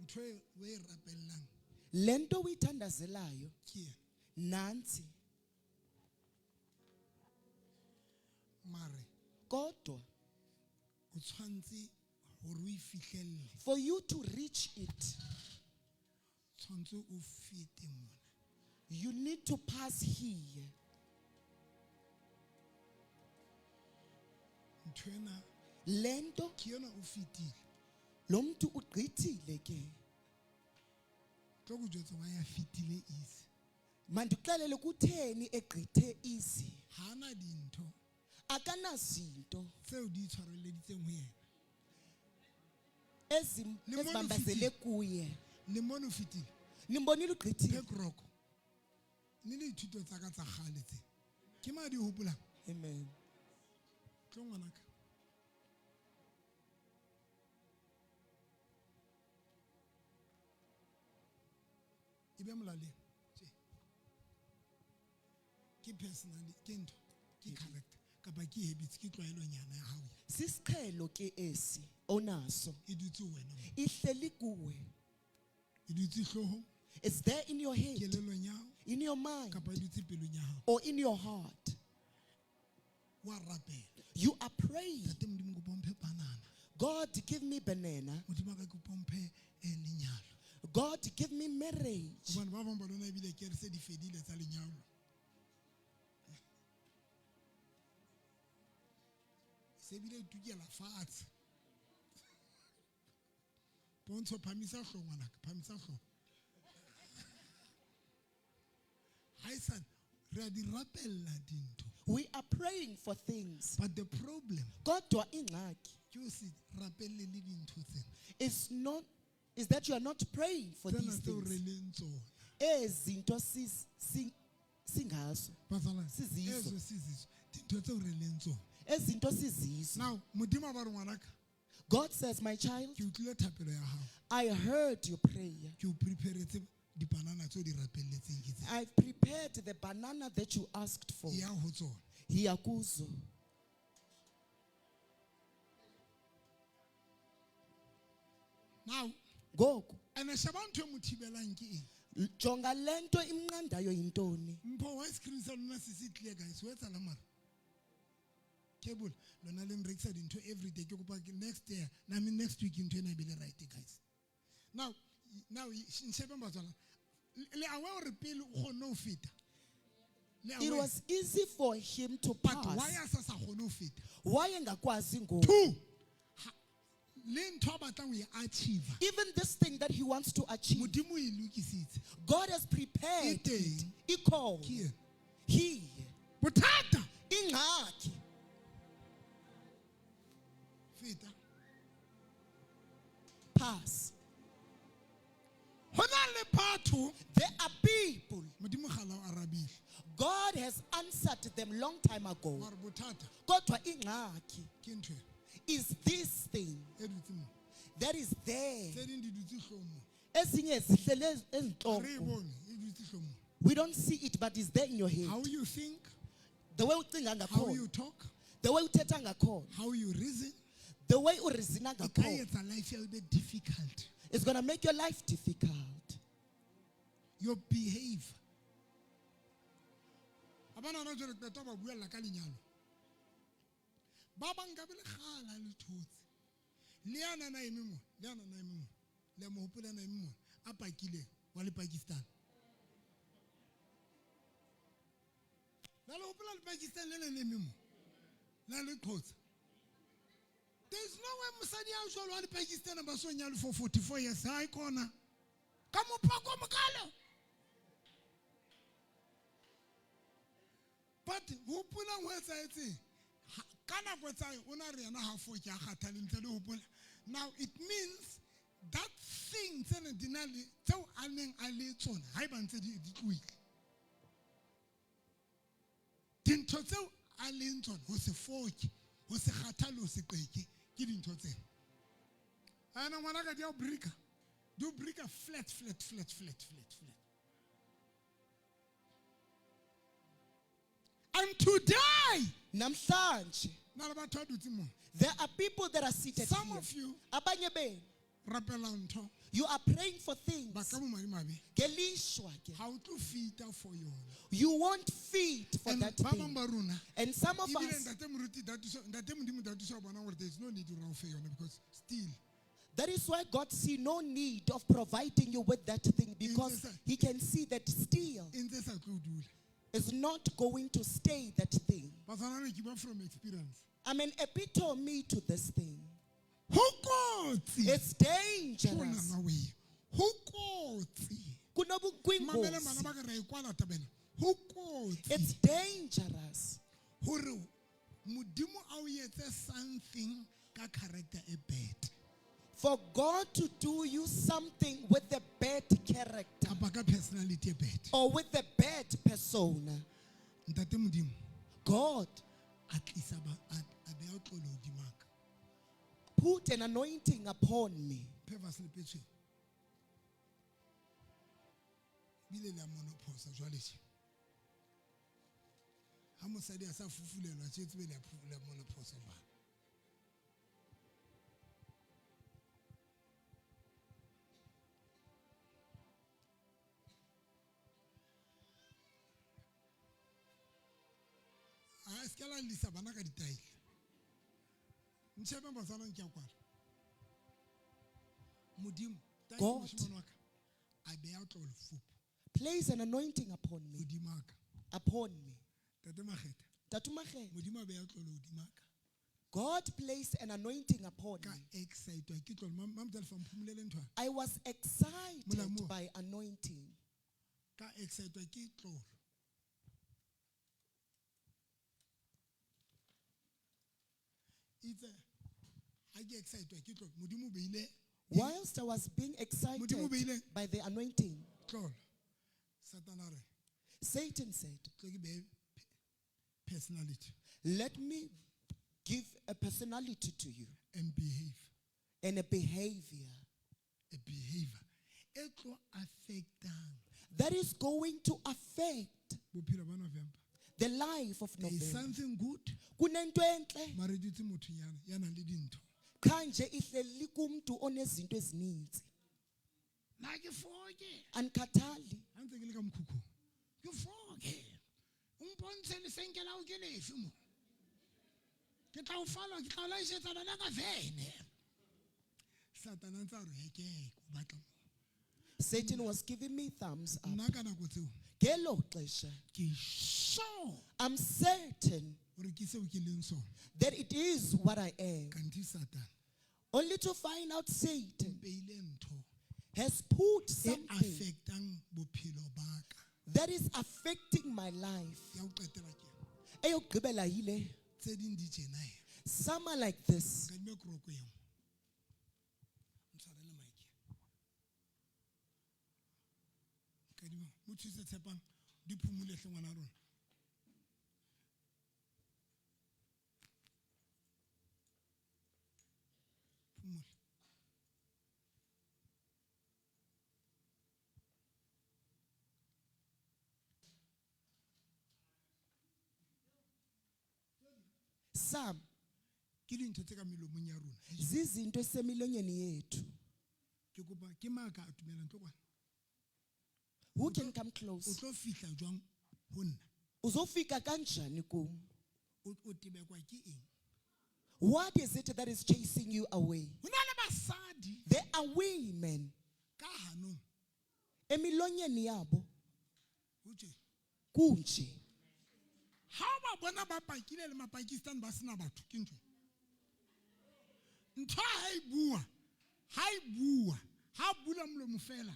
S1: Ntho e o e rapellang.
S2: Le nto uyithandazelayo.
S1: Ke ena.
S2: Nantsi.
S1: Mare.
S2: Kodwa.
S1: O tshwantse hore o e fihlelle.
S2: For you to reach it.
S1: Tshwantse o fete mona.
S2: You need to pass here.
S1: Ntho ena
S2: Le nto
S1: ke yona o fetile.
S2: Lo mntu ugqithile ke.
S1: Tlo go jwetsa why a fetile easy.
S2: Mandikuxelele kutheni egqithe easy.
S1: Ha ana dintho
S2: Akanazinto
S1: tseo di itshwareleditseng ho yena. Le mono
S2: ezibambazele
S1: fetile.
S2: Kuye.
S1: Le mono o fetile.
S2: Nimbonile ugqithile.
S1: Pek Rock. Le dithuto tsa ka tsa kgale tse. Ke mang a di hopolang?
S2: Amen.
S1: Tlo ngwanaka. E be molaleng. Tje. Ke personally, ke ntho, ke character kapa ke habits, ke tlwaelonyana ya hao.
S2: Sisiqhelo ke esi onaso.
S1: E dutse ho wena mo.
S2: Ihleli kuwe.
S1: E dutse hloohong.
S2: It's there in your head.
S1: Kelellong ya hao.
S2: In your mind.
S1: Kapa e dutse pelong ya hao.
S2: Or in your heart.
S1: Wa rapela.
S2: You are praying.
S1: Ntate Modimo, kopa o mphe banana.
S2: God, give me banana.
S1: Modimo wa ka, kopa o mphe, lenyalo.
S2: God, give me marriage.
S1: Hobane ba bang ba lona ebile ke re se di fedile tsa lenyalo. Se bile e tukela fatshe. Pontsho, phamisa hlooho ngwanaka, phamisa hlooho. Haesale re a di rapella dintho.
S2: We are praying for things.
S1: But the problem
S2: Kodwa ingxaki
S1: ke o se rapelle le dintho tsena.
S2: is not, is that you are not praying for
S1: Tsena
S2: these
S1: tseo re
S2: things.
S1: leng tsona.
S2: Ezinto singazo.
S1: Bazalwane,
S2: Sizizo.
S1: ezo sizizo. Dintho tseo re leng tsona.
S2: Ezinto sizizo.
S1: Now, Modimo a ba re ngwanaka.
S2: God says, my child,
S1: Ke utlwile thapelo ya hao.
S2: I heard your prayer.
S1: Ke o preparetse dipanana tseo di rapelletseng ke tse.
S2: I've prepared the banana that you asked for.
S1: Ya ho tsona.
S2: Hiya kuzo.
S1: Now,
S2: Ngoku.
S1: ene sheba ntho e mo thibelang ke eng?
S2: Jonga le nto imnqandayo yintoni?
S1: Mpho, wa screen sa lona se se clear, guys. Ho etsahala mara? Cable, lona le nrekisa dintho every day. Ke kopa ke next year, na me next week ntho ena e be le right, guys. Now, nshebe batswala. Le aware hore pele o kgonne ho feta. Le
S2: It
S1: aware.
S2: was easy for him to
S1: But
S2: pass.
S1: why a sa kgone ho feta?
S2: Why engakwazi ngoku?
S1: Two, le ntho a batlang ho e achieve.
S2: Even this thing that he wants to achieve.
S1: Modimo o e lokisitse.
S2: God has prepared
S1: E teng.
S2: it. Ikhona.
S1: Ke yena.
S2: He.
S1: Bothata.
S2: Ingxaki.
S1: Feta.
S2: Pass.
S1: Ho na le batho.
S2: There are people.
S1: Modimo kgale o arabile.
S2: God has answered them long time ago.
S1: Mara bothata.
S2: Kodwa ingxaki
S1: Ke ntho ena.
S2: is this thing
S1: E dutse mo.
S2: that is there.
S1: Tse ding di dutse hloohong mo.
S2: Ezinye zihlele
S1: Re e
S2: enhloko.
S1: bone, e dutse hloohong mo.
S2: We don't see it, but it's there in your head.
S1: How you think,
S2: The way ucinga
S1: how you
S2: ngakhona.
S1: talk,
S2: The way uthetha ngakhona.
S1: how you reason,
S2: The way ureasona
S1: e ka
S2: ngakhona.
S1: etsa life ya hao e be difficult.
S2: It's going to make your life difficult.
S1: Your behavior. A bona hona jwale ke qeta ho ba buella ka lenyalo. Ba bang ka be le kgale le thotse. Le yana na eme mo, le yana na eme mo. Le a mo hopola na eme mo, a pakileng wa le Pakistan. La le hopola le Pakistan le le eme mo. La le qotsa. There is no way mosadi ya jwalo wa le Pakistan ba so nyale for 44 years. Ha e kona. Ka mopako mokalo. But hopolang ho etsahetseng. Ka nako tsa o na re yena ha fo ke a kgathale ntse le hopola. Now it means that thing tse ne di na le tseo a neng a le tsona ha eba ntse di tlohile. Dintho tseo a leng tsona ho se foke, ho se kgathale, ho se qeke ke dintho tsena. Ana ngwana ka di a o brika. Di o brika flat, flat, flat, flat, flat, flat. And today,
S2: Namhlanje,
S1: na le batho ba dutse mo.
S2: there are people that are seated
S1: Some
S2: here.
S1: of you,
S2: Abanye benu,
S1: rapela ntho.
S2: you are praying for things.
S1: Ba ka bomadimabe.
S2: Ngelishwa ke.
S1: Ha o tlo fita for yona.
S2: You won't feed for
S1: And
S2: that
S1: ba
S2: thing.
S1: bang ba rona,
S2: And some of
S1: ebile
S2: us,
S1: Ntate Moruti Datuso, Ntate Modimo Datuso wa bona hore there is no need hore a o fe yona because still.
S2: That is why God see no need of providing you with that thing, because he can see that still
S1: E ntse sa tlo dula.
S2: is not going to stay that thing.
S1: Bazalwane, ke bua from experience.
S2: I'm an epitome to this thing.
S1: Ho kotsi.
S2: It's dangerous.
S1: Ho nama we. Ho kotsi. Mamele bana ba ka re e kwala taba ena. Ho kotsi.
S2: It's dangerous.
S1: Hore Modimo a o etse something ka character e bad.
S2: For God to do you something with a bad character.
S1: Kapa ka personality e bad.
S2: Or with a bad persona.
S1: Ntate Modimo.
S2: God.
S1: A tlisa ba a beha tlolo hodima ka.
S2: Put an anointing upon me.
S1: Pheva selepetsweng. Bile le a monophosa jwale tje. Ha mosadi a sa fufulelwa tje tsebe le a phufula monophosa jwale. A se ke la lisa bana ka ditaele. Ntshebe bazalwane ke a kwala. Modimo, taele
S2: God.
S1: moshemane wa ka, a beha tlolo fupu.
S2: Place an anointing upon me.
S1: Hodima ka.
S2: Upon me.
S1: Tate Makgetha.
S2: Tate Makgetha.
S1: Modimo a beha tlolo hodima ka.
S2: God placed an anointing upon
S1: Ka
S2: me.
S1: excitwa ke tlolo. Mamtsa lefa mphumulele nthwana.
S2: I was excited
S1: Molamu.
S2: by anointing.
S1: Ka excitwa ke tlolo. Itse ha ke excitwa ke tlolo. Modimo o beile
S2: Whilst I was being excited
S1: Modimo o beile
S2: by the anointing,
S1: tlolo. Satan a re,
S2: Satan said,
S1: Tlo ke behe personality.
S2: Let me give a personality to you.
S1: And behave.
S2: And a behavior.
S1: A behavior. E tlo affectang.
S2: That is going to affect
S1: bophelo ba November.
S2: the life of
S1: There is
S2: November.
S1: something good.
S2: Kunento enhle.
S1: Mare dutse motho yana, ya nang le dintho.
S2: Kanje ihleli kumntu onezinto ezininzi.
S1: Na ke foke.
S2: Andikhathali.
S1: Ha ntse ke le ka mokhukhung. Ke foke. O mpontshe lesenke la hao ke lefe mo. Ke tla o fala, ke tla o laisetsa lona ka vene. Satan a ntse a re, heke, o batla mo.
S2: Satan was giving me thumbs up.
S1: Nna ka nako tseo,
S2: Ngelo xesha,
S1: ke sure
S2: I'm certain
S1: hore ke seo ke leng sona.
S2: that it is what I am.
S1: Kanti Satan
S2: Only to find out Satan
S1: beile ntho
S2: has put
S1: e
S2: something
S1: affectang bophelo ba ka.
S2: that is affecting my life.
S1: Ya ho qetela ke ena.
S2: Eyokugqibela yile.
S1: Tse ding di tjena he.
S2: Some are like this.
S1: Kadime kroko e nngwe. Ntshwarele mic. Kadima, mo thuse Tshepang, di phumule hle ngwana rona. Phumule.
S2: Some
S1: Ke dintho tse ka melomong ya rona.
S2: zizinto esemilonyeni yethu.
S1: Ke kopa ke maka a tumela ntlo kwana.
S2: Who can come close?
S1: O tlo fihla jwang ho nna?
S2: Uzofika kanjani kum?
S1: O tebekwa ke eng?
S2: What is it that is chasing you away?
S1: Ho na le basadi
S2: There are women
S1: ka hanong
S2: emilonyeni yabo
S1: ho tje.
S2: kunje.
S1: Ha o ba bona ba pakile le Mapakistan ba sena batho ke ntho. Ntho ha e bua, ha e bua, ha bula molomo fela.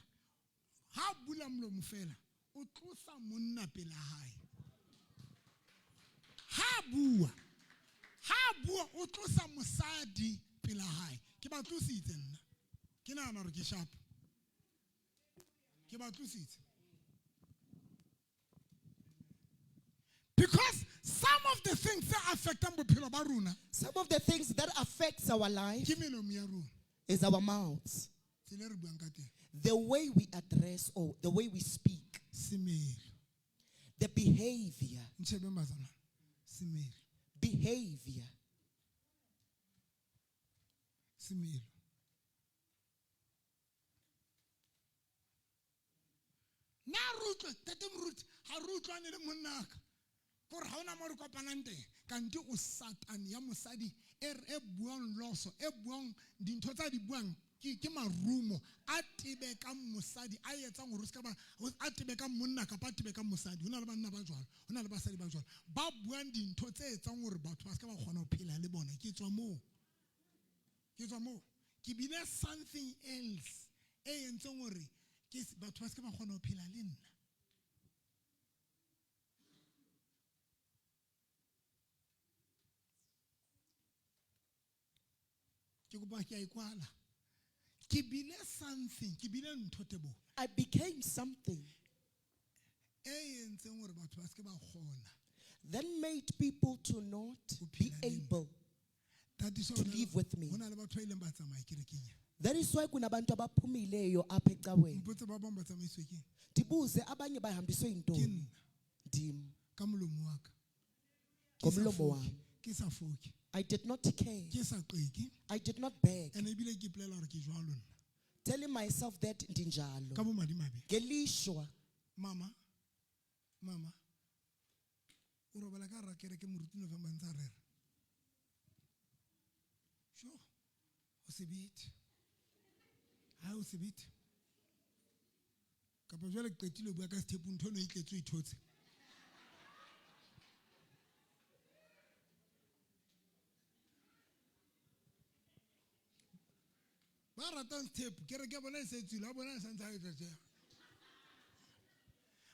S1: Ha bula molomo fela, o tlosa monna pela hae. Ha bua, ha bua o tlosa mosadi pela hae. Ke ba tlositse nna. Ke nahana hore ke sharp. Ke ba tlositse. Because some of the things that affect bophelo ba rona,
S2: Some of the things that affects our life
S1: ke melomo ya rona.
S2: is our mouths.
S1: Tsela e re buang ka teng.
S2: The way we address or the way we speak.
S1: Semelo.
S2: The behavior.
S1: Ntshebe bazalwane. Semelo.
S2: Behavior.
S1: Semelo. Nna re utlwe, tate moruti, ha re utlwane le monna ka. Kore ha hona mo re kopanang teng. Kante o Satan ya mosadi e e buang loso, e buang dintho tsa di buang ke ke marumo a tebekang mosadi a etsang hore o ska ba a tebekang monna kapa a tebekang mosadi. Ho na le banna ba jwalo, ho na le basadi ba jwalo ba buang dintho tse etsang hore batho ba ska ba kgona ho phela le bona. Ke tswa moo, ke tswa moo, ke bile something else e entseng hore ke batho ba ska ba kgona ho phela le nna. Ke kopa ke a e kwala. Ke bile something, ke bile ntho, Teboho.
S2: I became something
S1: e entseng hore batho ba se ke ba kgona
S2: that made people to not be able
S1: That is why
S2: to
S1: ho na le-
S2: live with me.
S1: ho na le batho ba ileng ba tsamaya kerekeng ya.
S2: That is why kunabantu abaphumileyo apha ecaweni.
S1: Mpotse ba bang ba tsamaiswe keng.
S2: Ndibuze abanye bahambiswe yintoni? Ndim.
S1: Ka molomo wa ka. Ke sa
S2: Ngomlomo
S1: foke,
S2: wami.
S1: ke sa foke.
S2: I did not care.
S1: Ke sa qeke.
S2: I did not beg.
S1: Ene ebile ke ipolela hore ke jwalo nna.
S2: Telling myself that ndinjalo.
S1: Ka bomadimabe.
S2: Ngelishwa.
S1: Mama, mama, o robala ka hara kereke moruti November ntse a rera. Sure, o sebete. Ha o sebete. Kapa jwale ke qetile ho bua ka sethepu, ntho eno e tletse o ithotse. Ba ratang sethepu, kereke ya bona e se tswile, ha bona e sa ntse a etsa tje.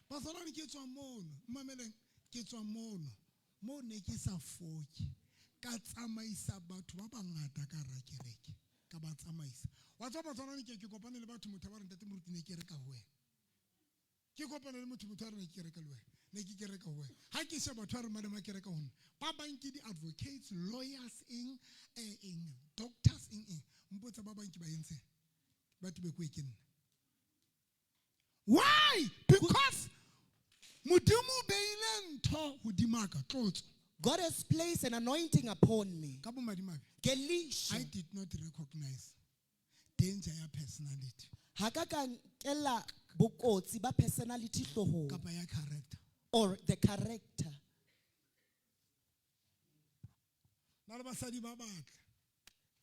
S1: Bazalwane, ke tswa mono, mmameleng, ke tswa mono, mo ne ke sa foke. Ka tsamaisa batho ba bangata ka hara kereke, ka ba tsamaisa. Wa tseba bazalwane, ke kopane le batho, motho ba re, ntate moruti, ne ke reka ho wena. Ke kopane le motho, motho a re, ne ke reka le wena, ne ke kereka ho wena. Ha ke sheba batho ba re malema kereka ho nna, ba bang ke di-advocates, lawyers, eng, eng, doctors, eng, eng. Mpotsa ba bang ke ba entseng, ba tebekuwe ke nna. Why? Because Modimo o beile ntho hodima ka, tlotso.
S2: God has placed an anointing upon me.
S1: Ka bomadimabe.
S2: Ngelishwa.
S1: I did not recognize danger ya personality.
S2: Ha ka ka nkela bokotsi ba personality hloohong.
S1: Kapa ya character.
S2: Or the character.
S1: Na le basadi ba batle.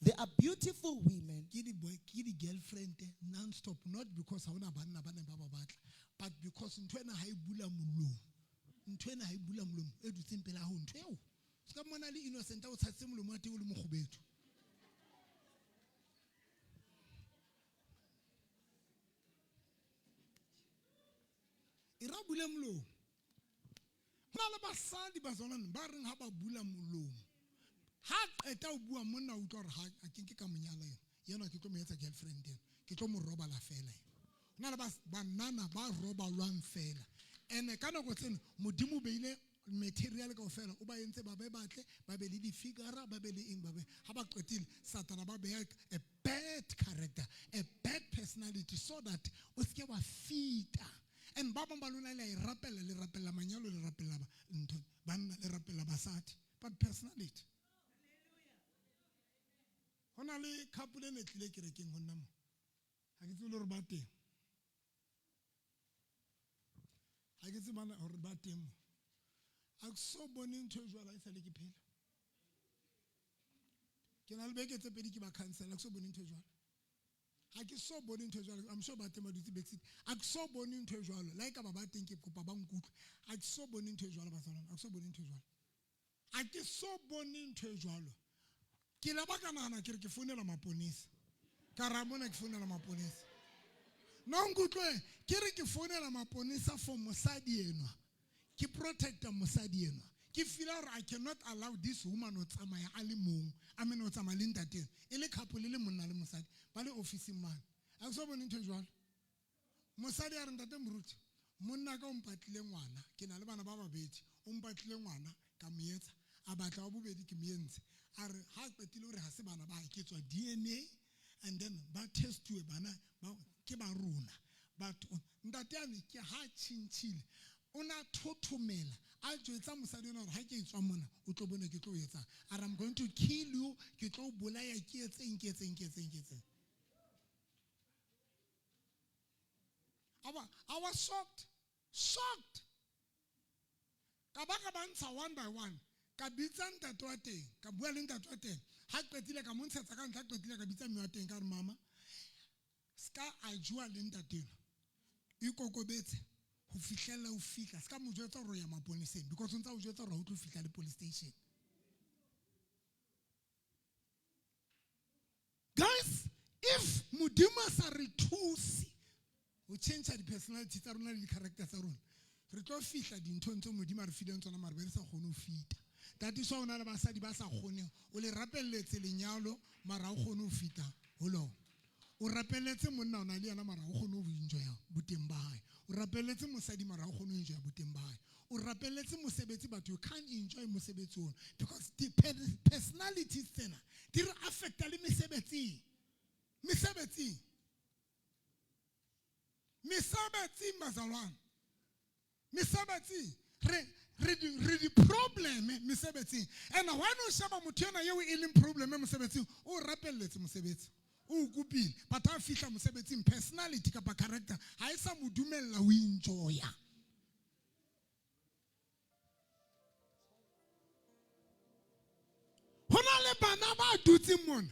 S2: They are beautiful women.
S1: Ke di boy, ke di girlfriend non-stop, not because ha hona banna ba neng ba ba batla, but because ntho ena ha e bula molomo. Ntho ena ha e bula molomo, e dutseng pela hao ntho eo. Se ka mmona le innocent o tshasitse molomo wa teng o le mokgubedu. E ra bula molomo. Ho na le basadi ba tsona ba reng ha ba bula molomo. Ha qeta ho bua monna o utlwa hore ha a ke nke ka mo nyala yena. Yena ke tlo mo etsa girlfriend ena. Ke tlo mo robala fela yena. Ho na le banana ba robalwang fela. Ene ka nako tseno Modimo o beile material kaofela, o ba entse ba be batle, ba be le di-figure, ba be le eng, ba be. Ha ba qetile, Satana ba beha a bad character, a bad personality, so that o seke wa fita. And ba bang ba lona le a e rapella, le rapella manyalo, le rapella ntho, banna, le rapella basadi. But personality. Ho na le couple e ne tlile kerekeng ho nna mo. Ha ke tsebe le hore ba teng. Ha ke tsebe bana hore ba teng mo. Ha ke so bone ntho e jwalo ha esale ke phela. Ke na le beke tse pedi ke ba cancel, ha ke so bone ntho e jwalo. Ha ke so bone ntho e jwalo, I'm sure ba teng ba dutse backseat. Ha ke so bone ntho e jwalo, le ha ekaba ba teng ke kopa ba nkutlwe. Ha ke so bone ntho e jwalo, bazalwane, ha ke so bone ntho e jwalo. Ha ke so bone ntho e jwalo. Ke la ba ka nahana ke re ke founela maponesa. Ka ra mona ke founela maponesa. No nkutlwe, ke re ke founela maponesa for mosadi enwa. Ke protecta mosadi enwa. Ke feel hore I cannot allow this woman ho tsamaya a le mong. I mean ho tsamaya le ntate enwa. E le couple le monna le mosadi. Ba le office-ing mane. Ha ke so bone ntho e jwalo. Mosadi a re ntate moruti, monna ka o mpatlile ngwana, ke na le bana ba babedi, o mpatlile ngwana ka mo etsa. A batla wa bobedi ke mo entse. A re ha qetile hore ha se bana ba hae, ke tswa DNA and then ba testuwe bana ba ke ba rona. But ntate ane ke ha tjhintjhile, o na thothomela, a jwetsa mosadi enwa hore ha ke tswa mona o tlo bona ke tlo o etsang. A re I'm going to kill you, ke tlo o bolaya, ke etseng, ke etseng, ke etseng, ke etseng. I was shocked. Shocked. Ka ba ka ba ntsha one by one. Ka bitsa ntate wa teng, ka bua le ntate wa teng. Ha qetile ka mo ntshetsa ka ntle, ha qetile ka bitsa mme wa teng, ka re mama, Ska a jua le ntate enwa. Ikokobetse ho fihlella o fihla. Ska mo jwetsa hore o ya maponeseng because o ntsa o jwetsa hore ha o tlo fihla le police station. Guys, if Modimo a sa re thuse ho change di-personality tsa rona le di-character tsa rona, re tlo fihla dinthong tseo Modimo a re fileng tsona mare be re sa kgone ho fita. That is why o na le basadi ba sa kgoneng. O le rapelletse lenyalo mara ha o kgone ho fita ho lona. O rapelletse monna o na le yena mara ha o kgone ho enjoya boteng ba hae. O rapelletse mosadi mara ha o kgone ho enjoya boteng ba hae. O rapelletse mosebetsi but you can't enjoy mosebetsi ona because the personalities tsena di re affecta le mesebetsing. Mesebetsing. Mesebetsing bazalwane. Mesebetsing. Re di problem mesebetsing. And when o sheba motho ena eo e leng problem mosebetsing, o rapelletse mosebetsi. O kopile, but ha fihla mosebetsing personality kapa character ha e sa mo dumella ho enjoya. Ho na le bana ba dutseng mona.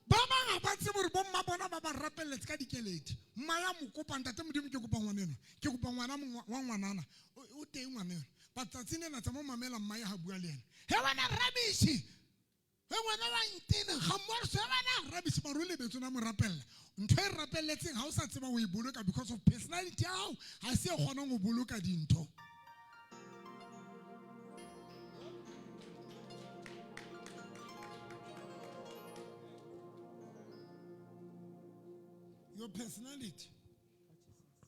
S1: Ba bang ha ba tsebe hore bo mma bona ba ba rapelletse ka dikeledi. Mma ya mo kopa, ntate Modimo ke kopa ngwana enwa. Ke kopa ngwana wa ngwanana. O teng ngwana enwa. But tsatsing lena tsa mo mamela mma ya ha bua le yena. He wena rubbish. He ngwana wa ntena, ga morso, he wena rubbish, mara o lebetse o na mo rapella. Ntho e rapelletseng ha o sa tseba ho e boloka because of personality ya hao, ha se e kgonang ho boloka dintho. Your personality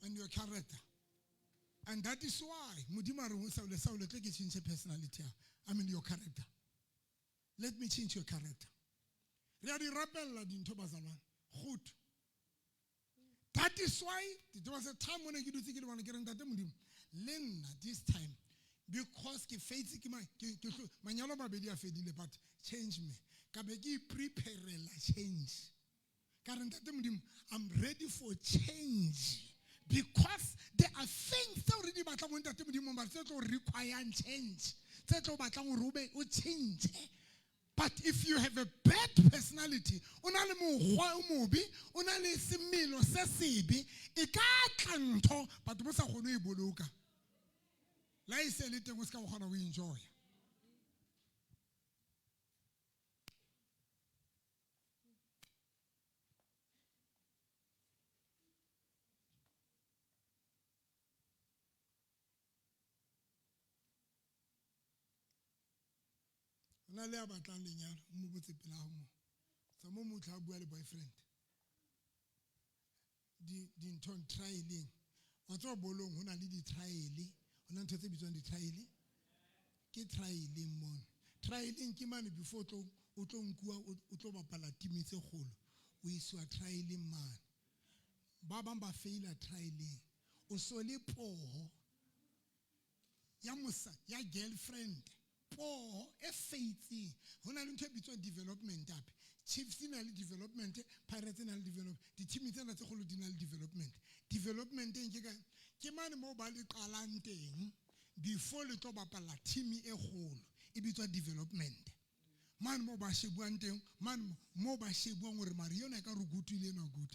S1: and your character. And that is why Modimo a re ho Saule, Saule, tlo ke change personality ya hao. I mean your character. Let me change your character. Re a di rapella dintho bazalwane. Good. That is why there was a time when ke dutse ke le bona ke re ntate Modimo, le nna this time because ke faith ke ma, ke, ke hlo, manyalo a mabedi a fedile, but change me. Ka be ke preparela change. Ka re ntate Modimo, I'm ready for change. Because there are things tse re di batlang ho ntate Modimo, but tse tlo require change. Tse tlo batlang hore o be o change. But if you have a bad personality, o na le mokgwa o mobe, o na le semelo se sebe, e ka tla ntho, but bo sa kgone ho e boloka. La e se le teng o se ka o kgona ho enjoya. O na le ya batlang lenyalo, o mo botse pela hao moo. Tsa mo motho a bua le boyfriend. Dinthong trialing. Wa tseba bolong ho na le di-trial, ho na ntho tse bitswang di-trial. Ke trialing mona. Trialing ke mane before o tlo nkuwa, o tlo bapala team tse kgolo. O iswa trialing mane. Ba bang ba faila trialing. O so le poho ya mosa, ya girlfriend. Poho e feitseng. Ho na le ntho e bitswang development hape. Chiefs e na le development, Pirates e na le development. Di-team tsena tse kgolo di na le development. Development eng ke ka, ke mane moo ba le qalang teng before le tlo bapala team e kgolo. E bitswa development. Mane moo ba shebuang teng, mane moo ba shebuang hore mare yona e ka re good le ena good.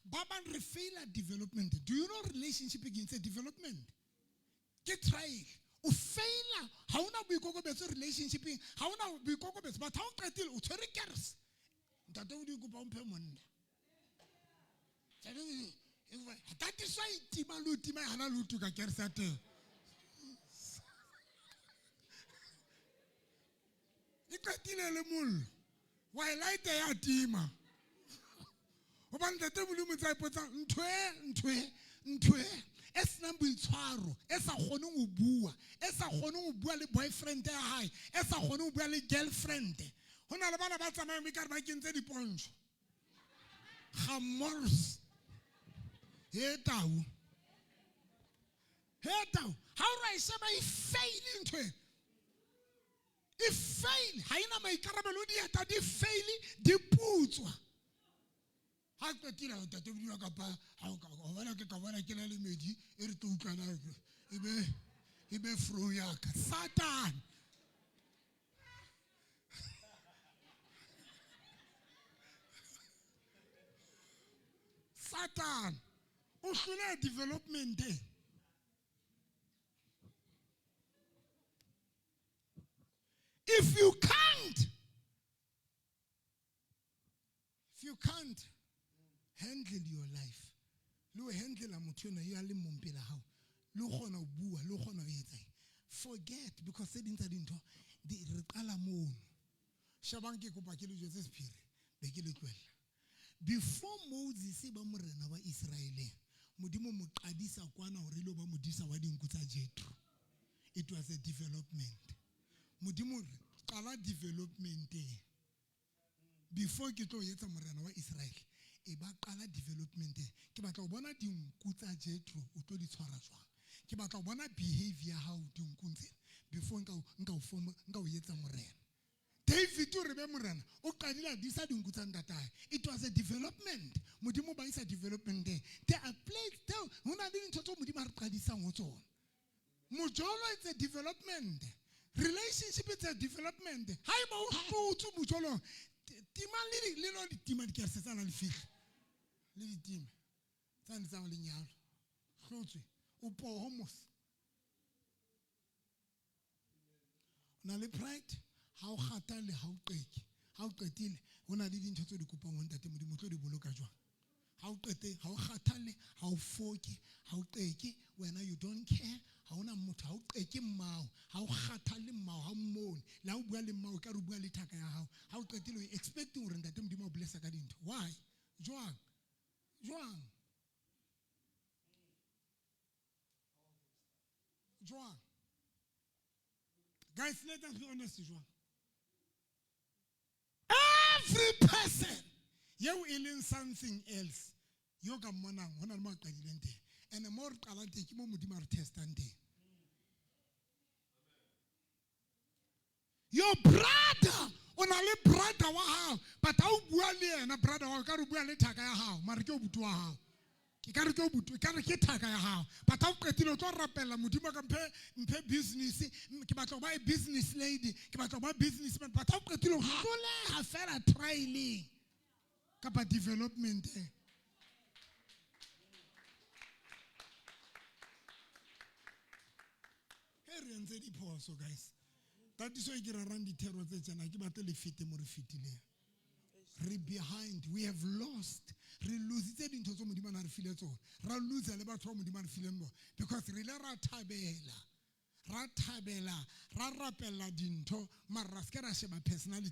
S1: Ba bang re faila development. Do you know relationship e ke development? Ke trial. O faila, ha ona boikokobetso relationshipeng, ha ona boikokobetso, but ha o qetile o tshwere kers. Ntate o di kopa o mphe monna. That is why tima le tima hana le tuka kers ya teng. E qetile le mollo. Wa e light ya tima. Hobane ntate Modimo tsa ipotsa ntho e, ntho e, ntho e. E senang boitshwaro, e sa kgoneng ho bua, e sa kgoneng ho bua le boyfriend ya hae, e sa kgoneng ho bua le girlfriend. Ho na le bana ba tsamayang ekare ba kentse dipontsho. Ga mors. He tau. He tau. Ha o ra e sheba e fail ntho e. E fail, ha ena maikarabelo, dieta di fail, di putswa. Ha qetile ho ntate Modimo kapa ha o ka o bona ke ka bona ke na le medi e re tlo utlwana e be fro ya ka. Satan. Satan o hloleha development-eng. If you can't, if you can't handle your life, le ho handlela motho enwa ya leng mong pela hao, le ho kgona ho bua, le ho kgona ho etsa eng, forget, because tse ding tsa dintho di re qala mono. Shebang, ke kopa ke le jwetse sephiri, be ke le tlohella. Before Moses e ba morena wa Israeleng, Modimo mo qadisa kwana hore e lo ba modisa wa dinku tsa Jethro. It was a development. Modimo re qala development-eng. Before ke tlo etsa morena wa Israel, e ba qala development-eng. Ke batla ho bona dinku tsa Jethro o tlo di tshwara jwang. Ke batla ho bona behavior ya hao dinkung tsena before nka o etsa morena. David o re be morena, o qadile a disa dinku tsa ntatae. It was a development. Modimo ba isa development there. There are places there, ho na le dintho tseo Modimo a re qadisang ho tsona. Mojolo, it's a development. Relationship, it's a development. Haeba o hlotswe mojolong, tima le di, le no di tima dikerese tsana le fihle. Le di time. Tsane tsa lenyalo. Hlotswe. O poho mos. O na le pride, ha o kgathale, ha o qeke. Ha o qetile, ho na le dintho tse di kopang ho Ntate Modimo, o tlo di boloka jwang? Ha o qete, ha o kgathale, ha o foke, ha o qeke, wena you don't care, ha ona motho, ha o qeke mmao, ha o kgathale mmao, ha o mmone. Le ha o bua le mmao, o ka re o bua le thaka ya hao. Ha o qetile, o expecting hore Ntate Modimo a o blessa ka dintho. Why? Jwang? Jwang? Jwang? Guys, let us be honest, jwang? Every person yeo e leng something else yo ka mmonang ho na le mo a qadileng teng. And mo re qalang teng ke mo Modimo a re testang teng. Your brother, o na le brother wa hao, but ha o bua le yena brother wa hao, ka re o bua le thaka ya hao, mara ke o buti wa hao. Ke ka re ke o buti, ka re ke thaka ya hao. But ha o qetile o tlo rapella Modimo ka mphe business, ke batla ho ba a business lady, ke batla ho ba businessman, but ha o qetile o hloleha fela trialing kapa development. He re entse diphoso, guys. Tatiso e ke rerang dithero tse tjena, ke batle le fete mo re fetileng. Re behind, we have lost. Re lositse dintho tse Modimo a na re file tsona. Ra lose le batho ba Modimo a re fileng bona. Because re ile ra thabela, ra thabela, ra rapella dintho, mara ra se ke ra sheba personality.